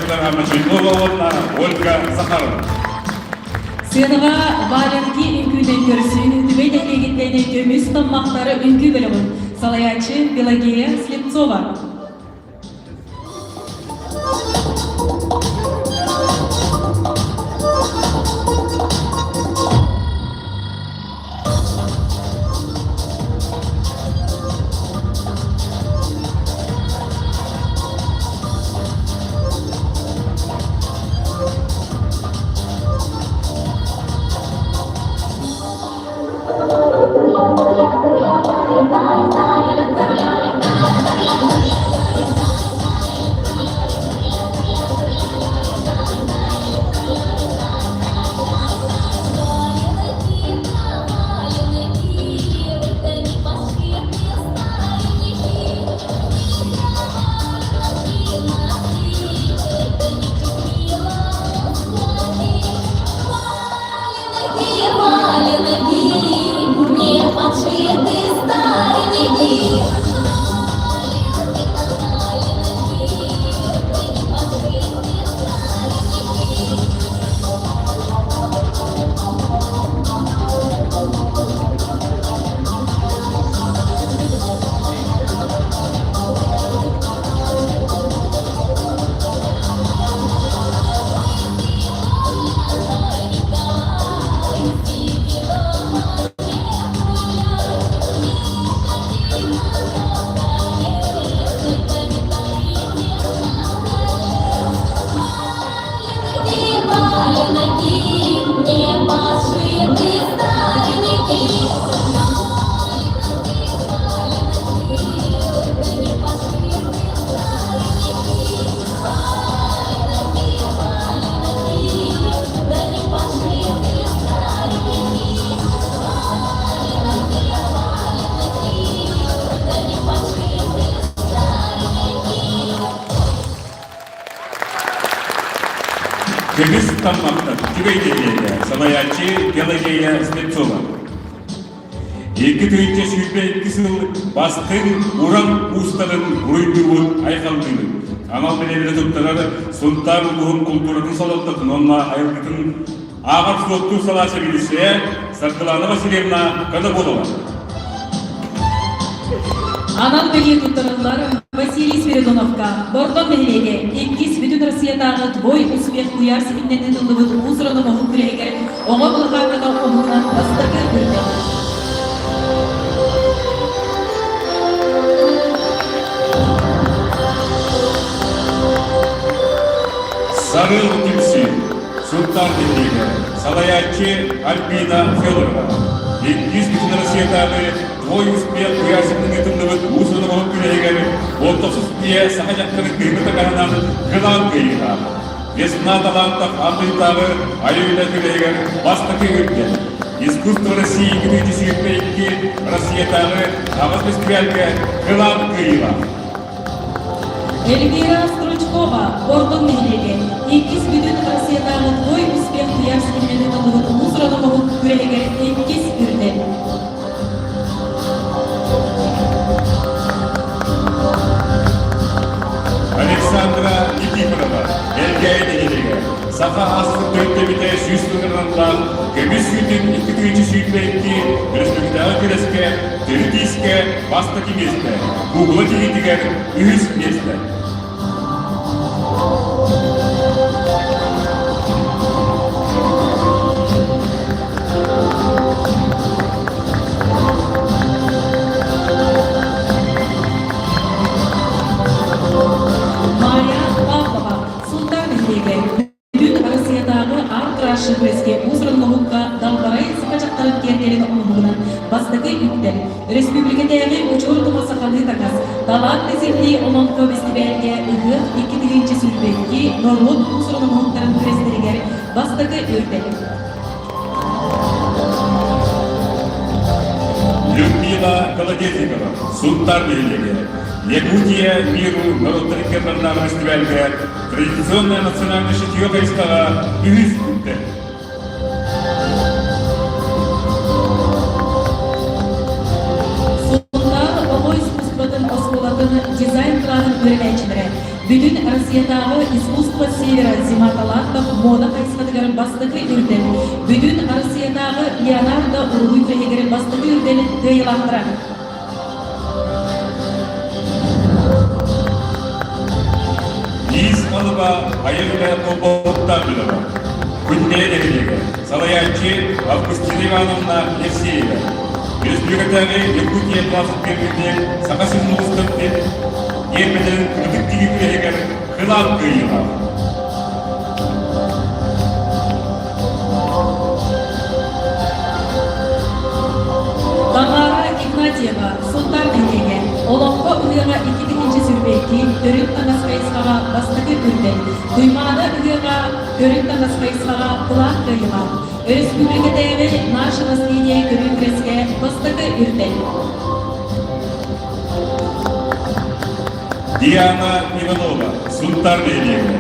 Салайааччылар Анна Чернова уонна Ольга Захарова. Сыанаҕа Валенки үҥкүүнэн көрсүн Түбэй нэһилиэгиттэн көмүс таммахтары үҥкүү бөлөҕүн салайааччы Пелагея Слепцова. Көмүс таммахтар Түбэй нэһилиэгэ салайааччы Пелагея Слепцова. 2022 сыл бастыҥ уран уустарын уруйдуубут айхаллыыбыт. Анал бэлиэлэри туттарар Сунтаар улууһун култууратын салалтатын уонна айылгытын ааҕар суоттуур салаа сэбиэдиссэйэ Саргылана Васильевна Конобулова. Анал бэлиэ туттарыллар Василий Спиридоновка Бордоҥ нэһилиэгэ иккис Бүтүн Россиятааҕы Твой успех куйаар ситиминэн ыытыллыбыт уус-уран оҥоһук күрэһигэр оҕо былаһаакката оҥоһугунан бастакы үрдэл. Сарыл түмсүү Сунтаар нэһилиэгэ салайааччы Альбина Федорова. Иккис Бүтүн Россиятааҕы Твой успех куйаар ситимин ыытыллыбыт уус-уран оҥоһук күрэһигэр 19 ийэ саха дьахтарын кыһыҥҥы таҥаһынан кылаан кыайыылаах. Весна талантов Андыйтааҕы айыы-үлэ күрэһигэр бастакы үрдэл. Искусство России 2022 Россиятааҕы аҕыс фестивальга кылаан кыайыылаах. Эльвира Стручкова, Бордоҥ нэһилиэгэ, иккис бүтүн Россиятааҕы Твой успех куйаар ситиминэн ыытыллыбыт уус-уран оҥоһук күрэһигэр иккис үрдэл. Александра Никифорова, Элгээйи нэһилиэгэ, Саха ас төрүттэбитэ сүүс сылынан көмүс сүүтүн 2 сүүрбэ республикатааҕы күрэскэ төрүт иискэ бастакы миэстэ, куукула тигиитигэр үһүс миэстэ. Майя Павлова, Сунтаар нэһилиэгэ, Бүтүн Россиятааҕы арт-краш күрэскэ уус-уран оҥоһукка Далбарай саха дьахтарын киэргэлин оҥоһугунан бастакы үктэл, Өрөспүүбүлүкэтээҕи Учуор тума сахалыы таҥас, Талаан Земли олоҥхо бэстибээлгэ ыһыах 2022 норуот уус-уран оҥоһуктарын күрэстэригэр бастакы үрдэл. Людмила Колодезникова, Сунтаар нэһилиэгэ, Якутия миру норуоттарын кыттардаах фестивальга традиционное национальное шитье хайысхаҕа үһүс үрдэл. Сунтаар оҕо искусствотын оскуолатын дизайн-кылааһын үөрэнээччилэрэ. Бүтүн Россиятааҕы Искусство Севера Зима талантов муода хайысхатыгар бастакы үрдэл, Бүтүн Россиятааҕы Леонардо уруһуй күрэһигэр бастакы үрдэл кыайыылаахтара. Иис алыба айар үлэ холбоһуктаах үлэҕэ. Күннэйэ нэһилиэгэ. Салайааччы Августина Ивановна Евсеева. Республикатааҕы Якутия 21 Саха сирин улуустарын гиэрбэлэрин ытык тиги күрэһигэр кылаан кыайыылаах. Тамара Игнатьева, Сунтаар нэһилиэгэ, Олоҥхо ыһыаҕа 2022 төрүт таҥас хайысхаҕа бастакы үрдэл, Туймаада ыһыаҕа төрүт таҥас хайысхаҕа кылаан кыайыылаах, Өрөспүүбүлүкэтээҕи Наше наследие көрүү күрэскэ бастакы үрдэл. Диана Иванова, Сунтаар нэһилиэгэ,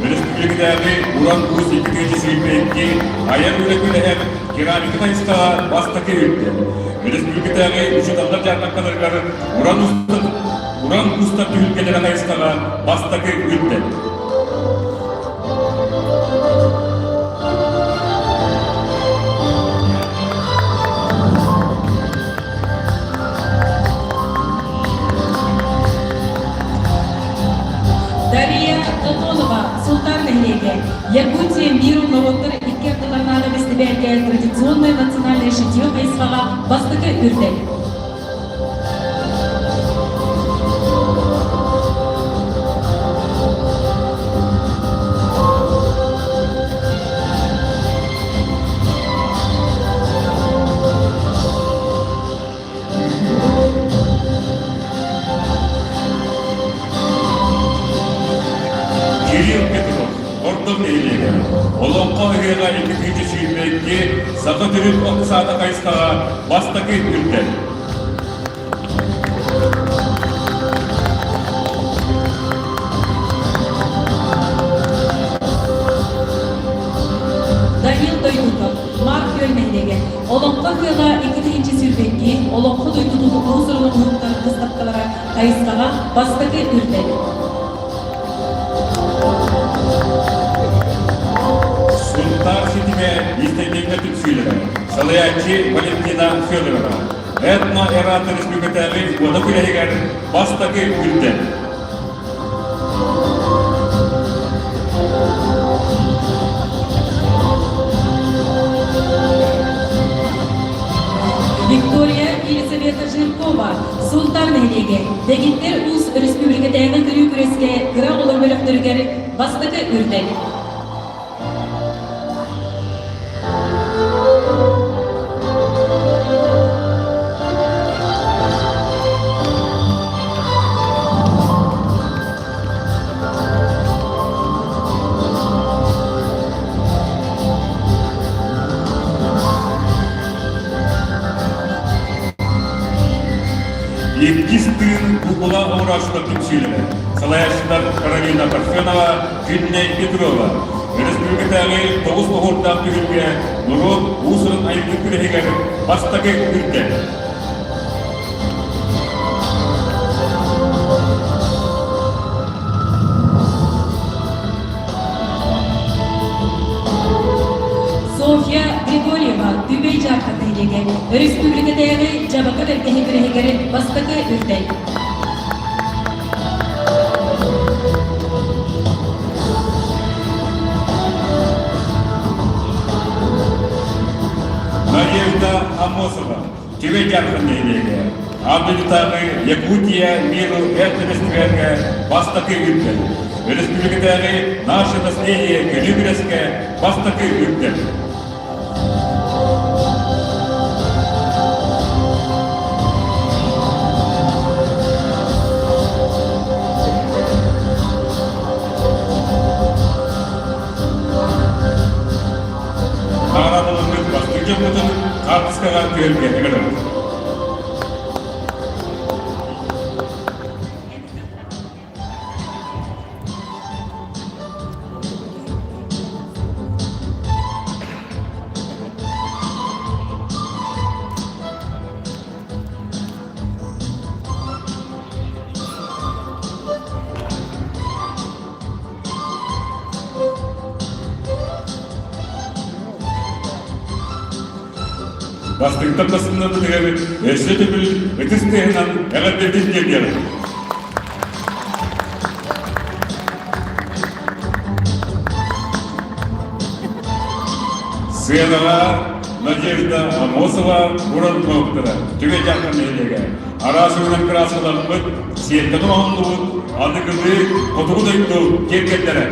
Өрөспүүбүлүкэтээҕи Уран Уус 2022 айар үлэ күрэһэр керамика хайысхаҕа бастакы үрдэл. Өрөспүүбүлүкэтээҕи учууталлар дьаарбаҥкаларыгар Уран Уустар Уран Уустар түһүлгэлэрэ хайысхаҕа бастакы үрдэл. Дария Платонова, Султан нэһилиэгэ, Якутия миру норуоттар икки ардыларынааҕы бэстибээлгэ традиционное национальное шитье хайысхаҕа бастакы үрдэл. Кирилл Петров, Ордон нэһилиэгэ, Олоҥхо ыһыаҕа 2022 Саха төрүт ох саата хайысхаҕа бастакы үрдэл. Данил Дойдутов, Марк Күөл нэһилиэгэ, Олоҥхо ыһыаҕа 2022 Олоҥхо дойдутун уус-уран оҥоһуктар быыстапкалара хайысхаҕа бастакы үрдэл. Сунтаар ситимэ иистэнньэҥҥэ түмсүүлэрэ, салайааччы Валентина Федорова, этно-эра республикатааҕы уота күрэһигэр бастакы үрдэл. Виктория Елизавета Жиркова, Сунтаар нэһилиэгэ, Дэгиттэр Уус Өрөспүүбүлүкэтээҕи көрүү күрэскэ кыра оҕолор бөлөхтөрүгэр бастакы үрдэл. Иккис тыын куукула оҥорооччулар түмсүүлэрэ. Салайааччылар Каролина Парфенова, Күннэй Петрова. Өрөспүүбүлүкэтээҕи тоҕус оһуордаах түһүлгэ норуот уус-уран айымньы күрэһигэр бастакы үрдэл. Софья Григорьева, Түбэй Дьаархан нэһилиэгэ, өрөспүүбүлүкэтээҕи Дьабака бэргэһэ күрэһигэр бастакы үрдэл. Надежда Амосова, Түбэй Дьаархан нэһилиэгэ, Аан Якутия миру этно-фестивальга бастакы үрдэл. Өрөспүүбүлүкэтээҕи «Наше наследие» көрүү күрэскэ бастакы үрдэл. Наҕараадаларбыт бастыҥ дьоммутун хаартыскаҕа түһэргэ ыҥырабыт. Бастыҥтан бастыҥнарбытыгар өссө төгүл ытыс тыаһынан эҕэрдэтин тиэрдиэҕиҥ. Сыанаҕа Надежда Амосова уран кнопката түгэ дьахтар нэһилиэгэ араас өҥүнэн кырааскаламмыт, сиэттэн оҥоһуллубут аныгылыы хотугу дойду киэргэллэрэ.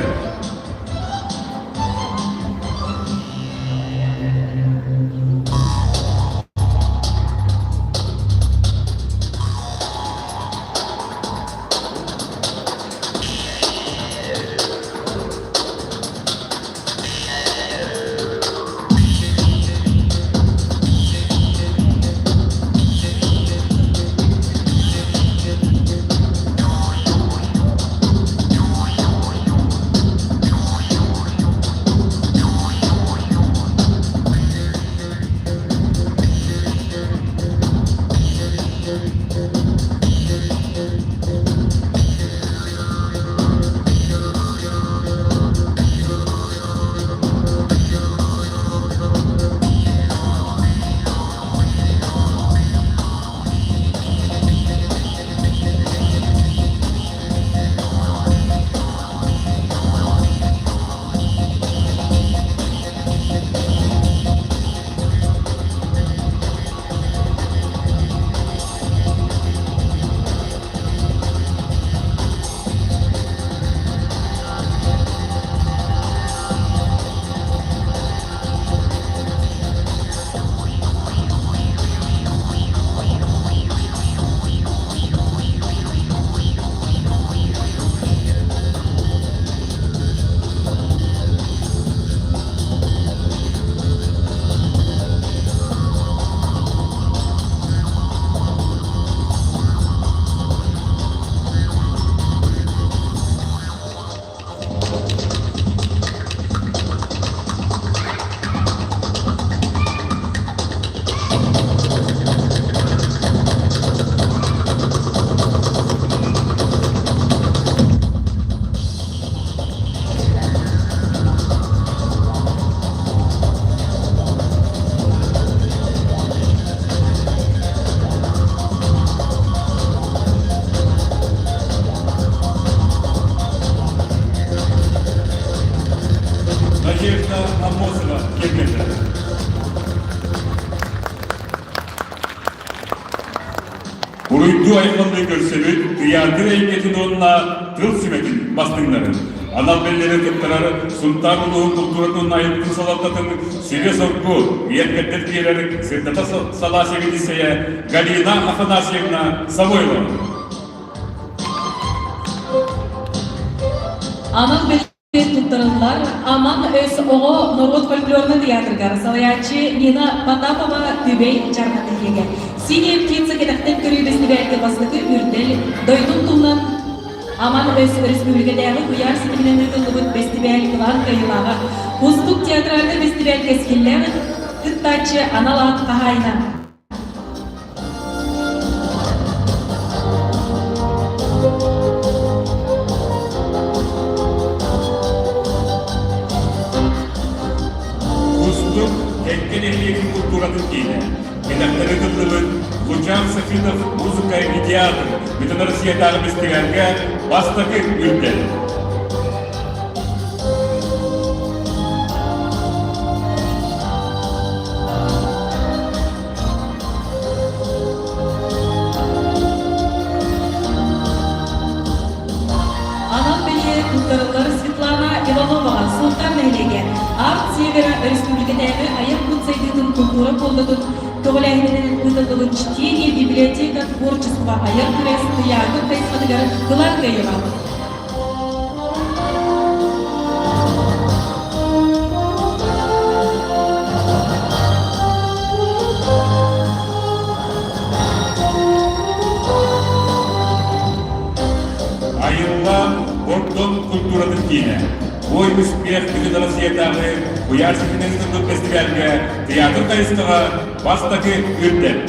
Надежда Амосова киэргэтэр. Уруйдуу айхаллыы көрсөбүт тыйаатыр эйгэтин уонна тыл сүмэтин бастыҥнарын, анал бэлиэлэри туттарар Сунтаар улууһун култууратын айылгытын салалтатын сүбэ-соргу үйэн-кэрдэн биэрэр сырдата салаа сэбиэдиссэйэ Галина Афанасьевна Самойлова. Анал туттарыллар Аман өс оҕо норуот фольклорнай тыйаатырыгар салайааччы Нина Потапова Түбэй Чарҕа нэһилиэгэ. Синяя птица кэтэхтэн көрүү бэстибээлгэ бастакы үрдэл дойдун туһунан Аман өс өрөспүүбүлүкэтээҕи куйаар ситиминэн ыытыллыбыт бэстибээл кылаан кыайыылааҕа Кустук театральнай бэстибээл кэскиллээх кыттааччы анал аат хаһаайына. Кустук Кэккэ нэһилиэгин култууратын киинэ. Кэтэхтэри тыллыбыт Лучан Сафинов музыка и театр Бүтүн Россиятааҕы бэстибээлгэ бастакы үрдэл. Анал бэлиэ туттарыллар Светлана Ивановаҕа Сунтаар нэһилиэгэ Арт Севера өрөспүүбүлүкэтээҕи айар кут сайдыытын култуура пуондатын көҕүлээһининэн ыытыллыбыт Чтение библиотека творчества айар күрэс тыйаатыр хайысхатыгар кылаан кыайыылаах. Айылла Ордон культуратын киинэ. Бой успех Бүтүн Россиятааҕы куйаар ситиминэн ыытыллыбыт фестивальга театр хайысхаҕа бастакы үрдэл.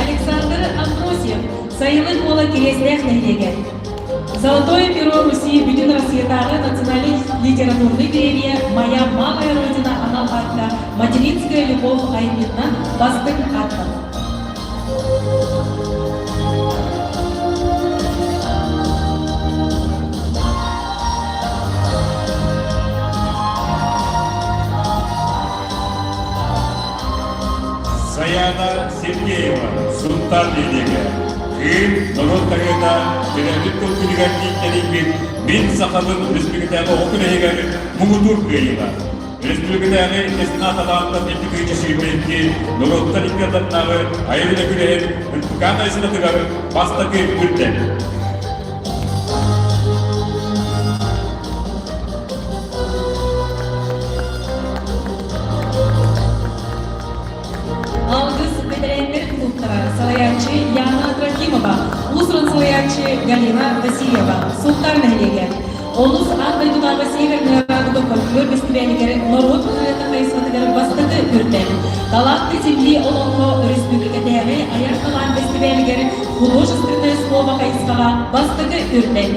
Александр Амбросьев, Сайылык уола Кириэстээх нэһилиэгэ. Золотое перо Руси Бүтүн Россиятааҕы национальнай литературнай премия «Моя малая родина» анал аакка «Материнская любовь» айымньытынан бастыҥ ааттанар. Саяна Сергеева, Сунтаар нэһилиэгэ. Кыым норуот хаһыата төрөөбүт тыл күнүгэр тиийтэрийбит Мин сахабын республикатааҕы оҕо күрэһигэр муҥутуур кыайыылаах. Республикатааҕы Эсна талаантан икки сүүрбэкки норуоттар икки ардынааҕы айар үлэ күрэһин НПК хайысхатыгар бастакы үрдэл. Алгыс бэтэрээннэр кулууптара салайааччы Яна Трофимова, уус-уран салайааччы Галина Васильева, Сунтаар нэһилиэгэ. Олус аан дойдутааҕы Северная радуга фольклор бэстибээлигэр норуот ырыата хайысхатыгар бастакы үрдэл. Талаан земли олоҥхо өрөспүүбүлүкэтээҕи айар талаан бэстибээлигэр художественное слово хайысхаҕа бастакы үрдэл.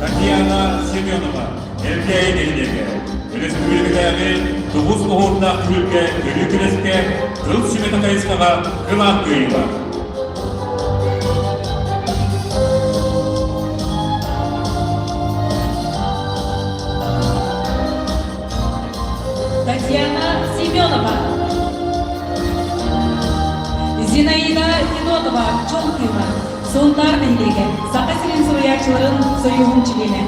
Татьяна Семенова, Эркээйи нэһилиэгэ, өрөспүүбүлүкэтээҕи Тоҕус оһуордаах түһүлгэ көрүү күрэскэ тыл сүмэтэ хайысхаҕа кылаан кыайыылаах. Татьяна Семенова, Зинаида Федотова, Чол кыыма, Сунтаар нэһилиэгэ, Саха сирин суруйааччыларын сойууһун чилиэнэ.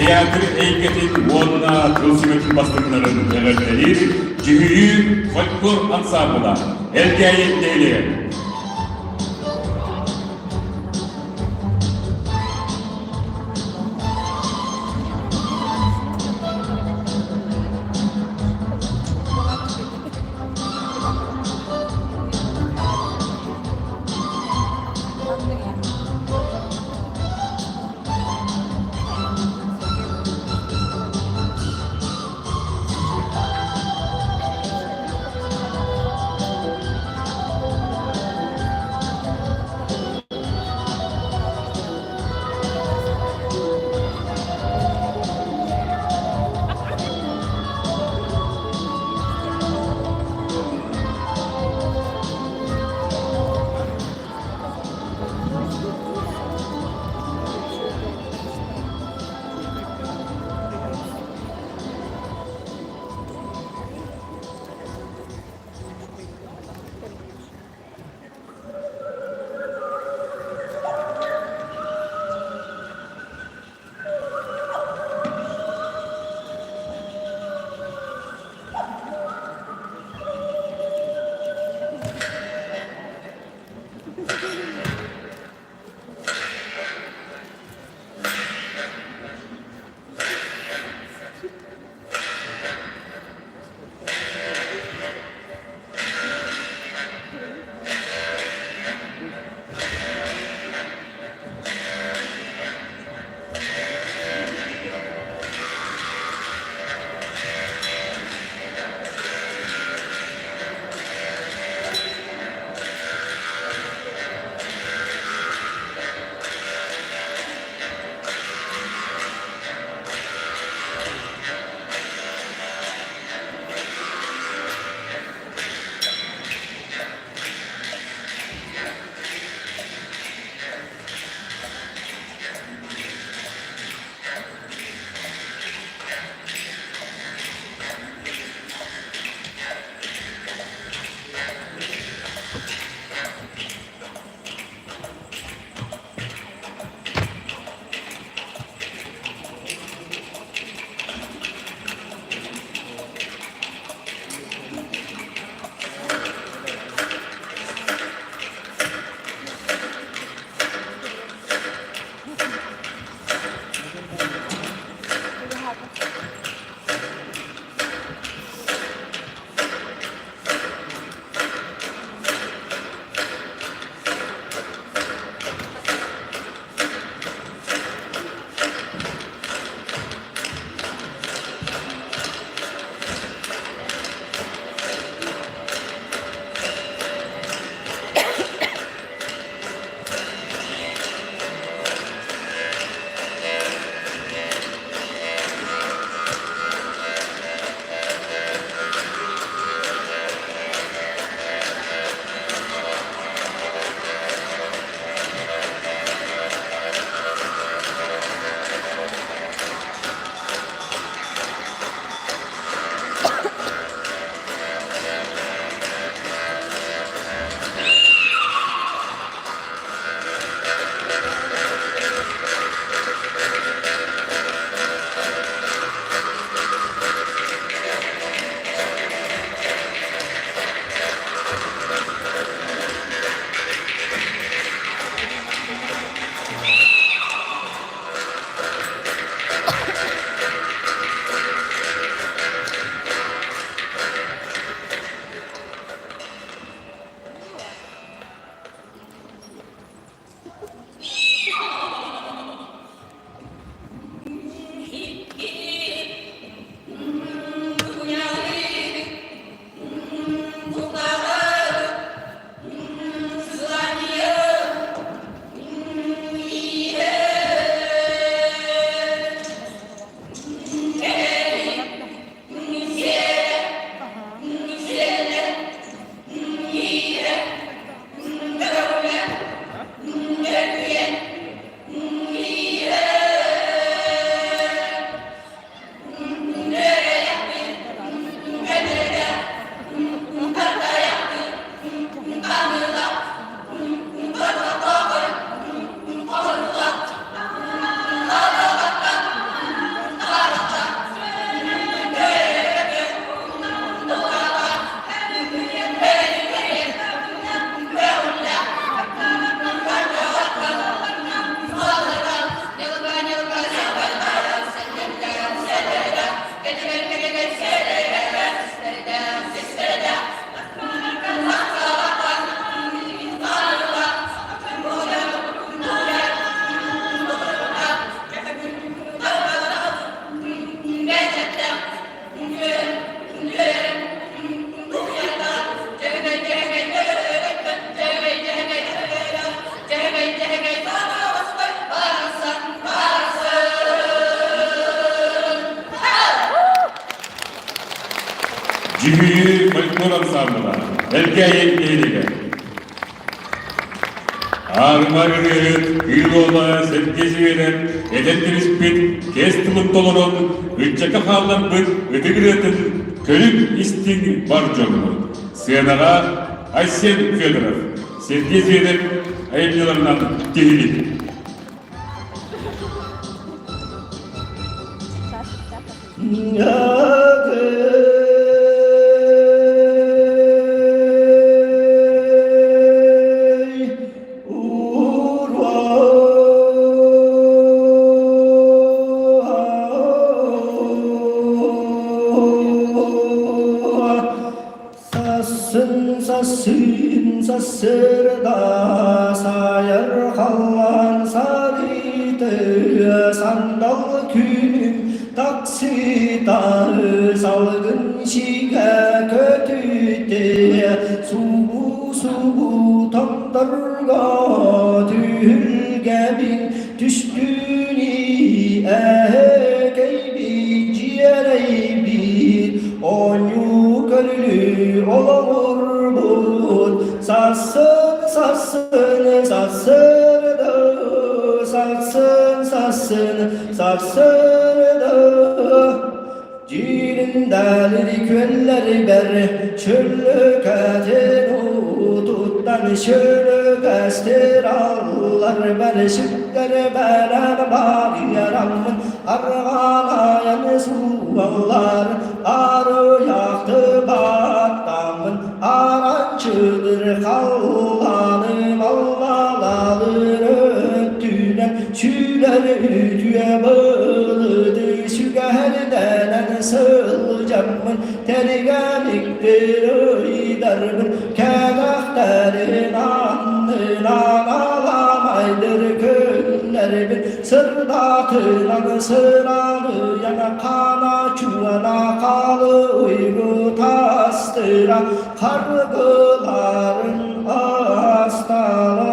Театр эйгэтин уонна тыл сүмэтин бастыҥнарын эҕэрдэлиир Дьүһүйүү фольклор ансаамбыла Элгээйи нэһилиэгэ. Дьүһүйүү фольклор ансаамбыла Элгээйи нэһилиэгэ. Аарыма ырыаһыт Кыыл Уола Сергей Зверев этэн кэбиспит кэс тылын толорон, ыччакка хаалларбыт ытык ырыатын көрүҥ истиҥ бар дьоммут. Сыанаҕа Айсен Федоров, Сергей Зверев айымньыларынан тиһилик. Сасын сасын сасырда сайар халлаан сарыйды сандал күнүм таксита салгын сигэ көтүтэ субу-субу томторго түһүлгэбин түстүни эһэкэйбит дьиэрэйбит оонньуу көрүлүү олоҕурбут сарсын сарсын сарсыарда сарсын сарсын сарсыарда Дьириндэлири күөллэригэр чөллөкөтүн уутуттан шөлөкөстөр аллар бэрсиктэр бэрэн барыараммын арҕаалайан сууаллар арыйахты баттаммын аранчыдыр халланым аллалалыр өттүнэн Сүлэр үтүө былыты сүгэһэрдэнэн сылдьаммын тэригэмиктир ыйдарбын кэтэхтэрин аннынан аламайдыр күннэрбин сырдатынан сыралыйан хана чуана халы уйгу тастыра харгыларын асталан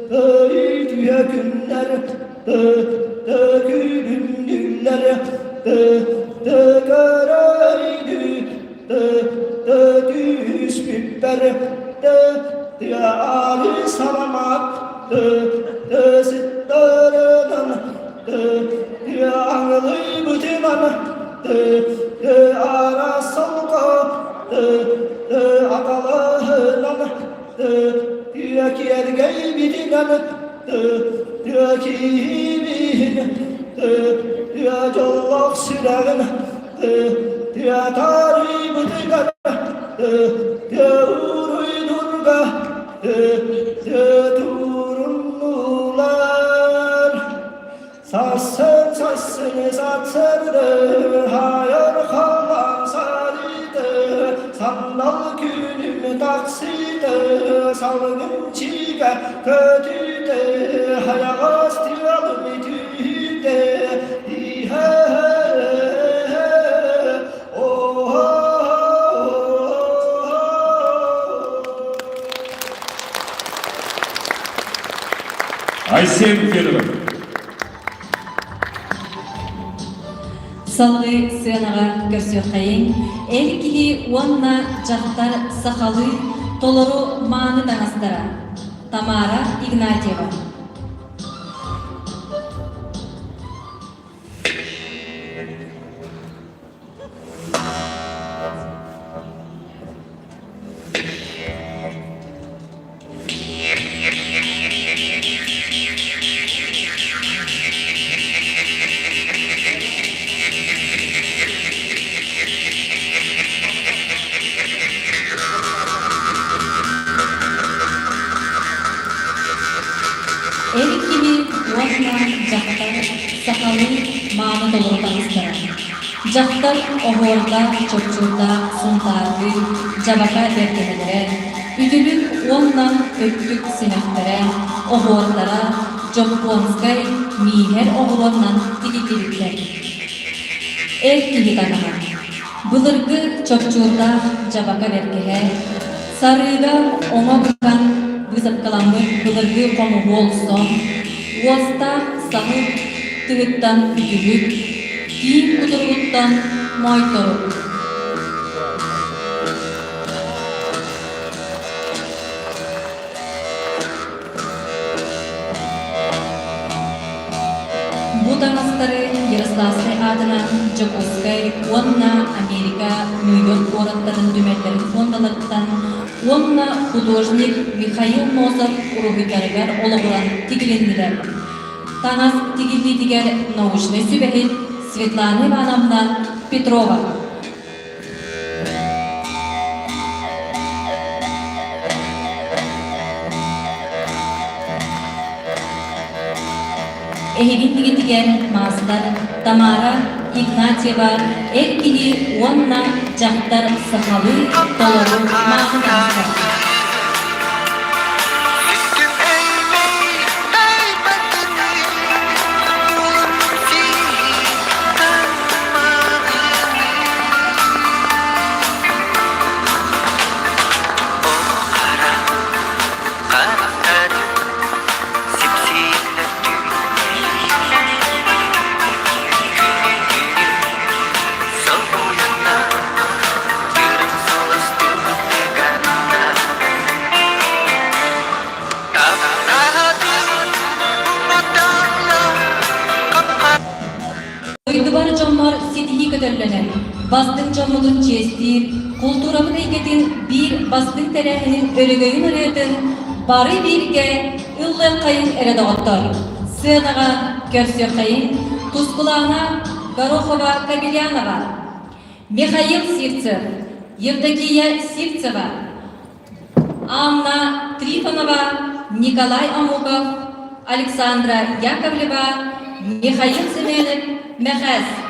Өйдүө күннэр, күлүмнүллэр, көрөйдү, түспүппэр, алы саламат, сыттарынан, аңылыйбытынан, ара солко, аталаһынан, Киэргэйбитинэн киһибиһин дьоллоох сүрэҕин таарыйбытыгар уруйдурга тууруннулар. Сарсын сарсын сарсырды, хайыр халлаан сарыйды, сандал күнүм таксиды, салгын чигэ көтүтэ, хайаҕас тыалым түүтэ, Айсен Федоров. Салгыы сыанаҕа көрсүөххэйиҥ эр киһи уонна дьахтар сахалыы толору мааны таҥастара Тамара Игнатьева. Эр киһи уонна дьахтар сахалыы мааны толору таҥастара. Дьахтар оһуордаах, чопчуурдаах, сунтаардыы, дьабака бэргэһэлэрэ, үтүлүк уонна өттүк симэхтэрэ, оһуордара Дьоппуонскай мииһэр оҕуруонан тигиллибиттэр. Эр киһи таҥаһа. Былыргы чопчуурдаах дьабака бэргэһэ, сарыыга оҥо быган быысапкаламмыт былыргы хомуһуол сон, уостаах саһыл тыһыттан үтүлүк, тииҥ кутуругуттан моойторук. Бу таҥастары Ярославскай аатынан Дьокуускай уонна Америка Нью-Йорк куораттарын түмэллэрин фондаларыттан уонна художник Михаил Носов уруһуйдарыгар олоҕуран тигилиннилэр. Таҥас тигиллиитигэр научнай сүбэһит Светлана Ивановна Петрова. Эһигин тигитигэр маастар Тамара Игнатьева эр киһи уонна дьахтар сахалыы толору мааны таҥастар. Дойдубар дьоммор ситиһии көтөллөнөн, бастыҥ дьоммутун чиэстиир, култуурабыт эйгэтин биир бастыҥ тэрээһинин өрөгөйүн ырыатын бары бииргэ ыллыаххайыҥ эрэ доҕоттор! Сыанаҕа көрсүөххэйиҥ Тускулаана Горохова-Кобельянова, Михаил Сивцев, Евдокия Сивцева, Анна Трифонова, Николай Амуков, Александра Яковлева, Михаил Семенов, Мэхээс.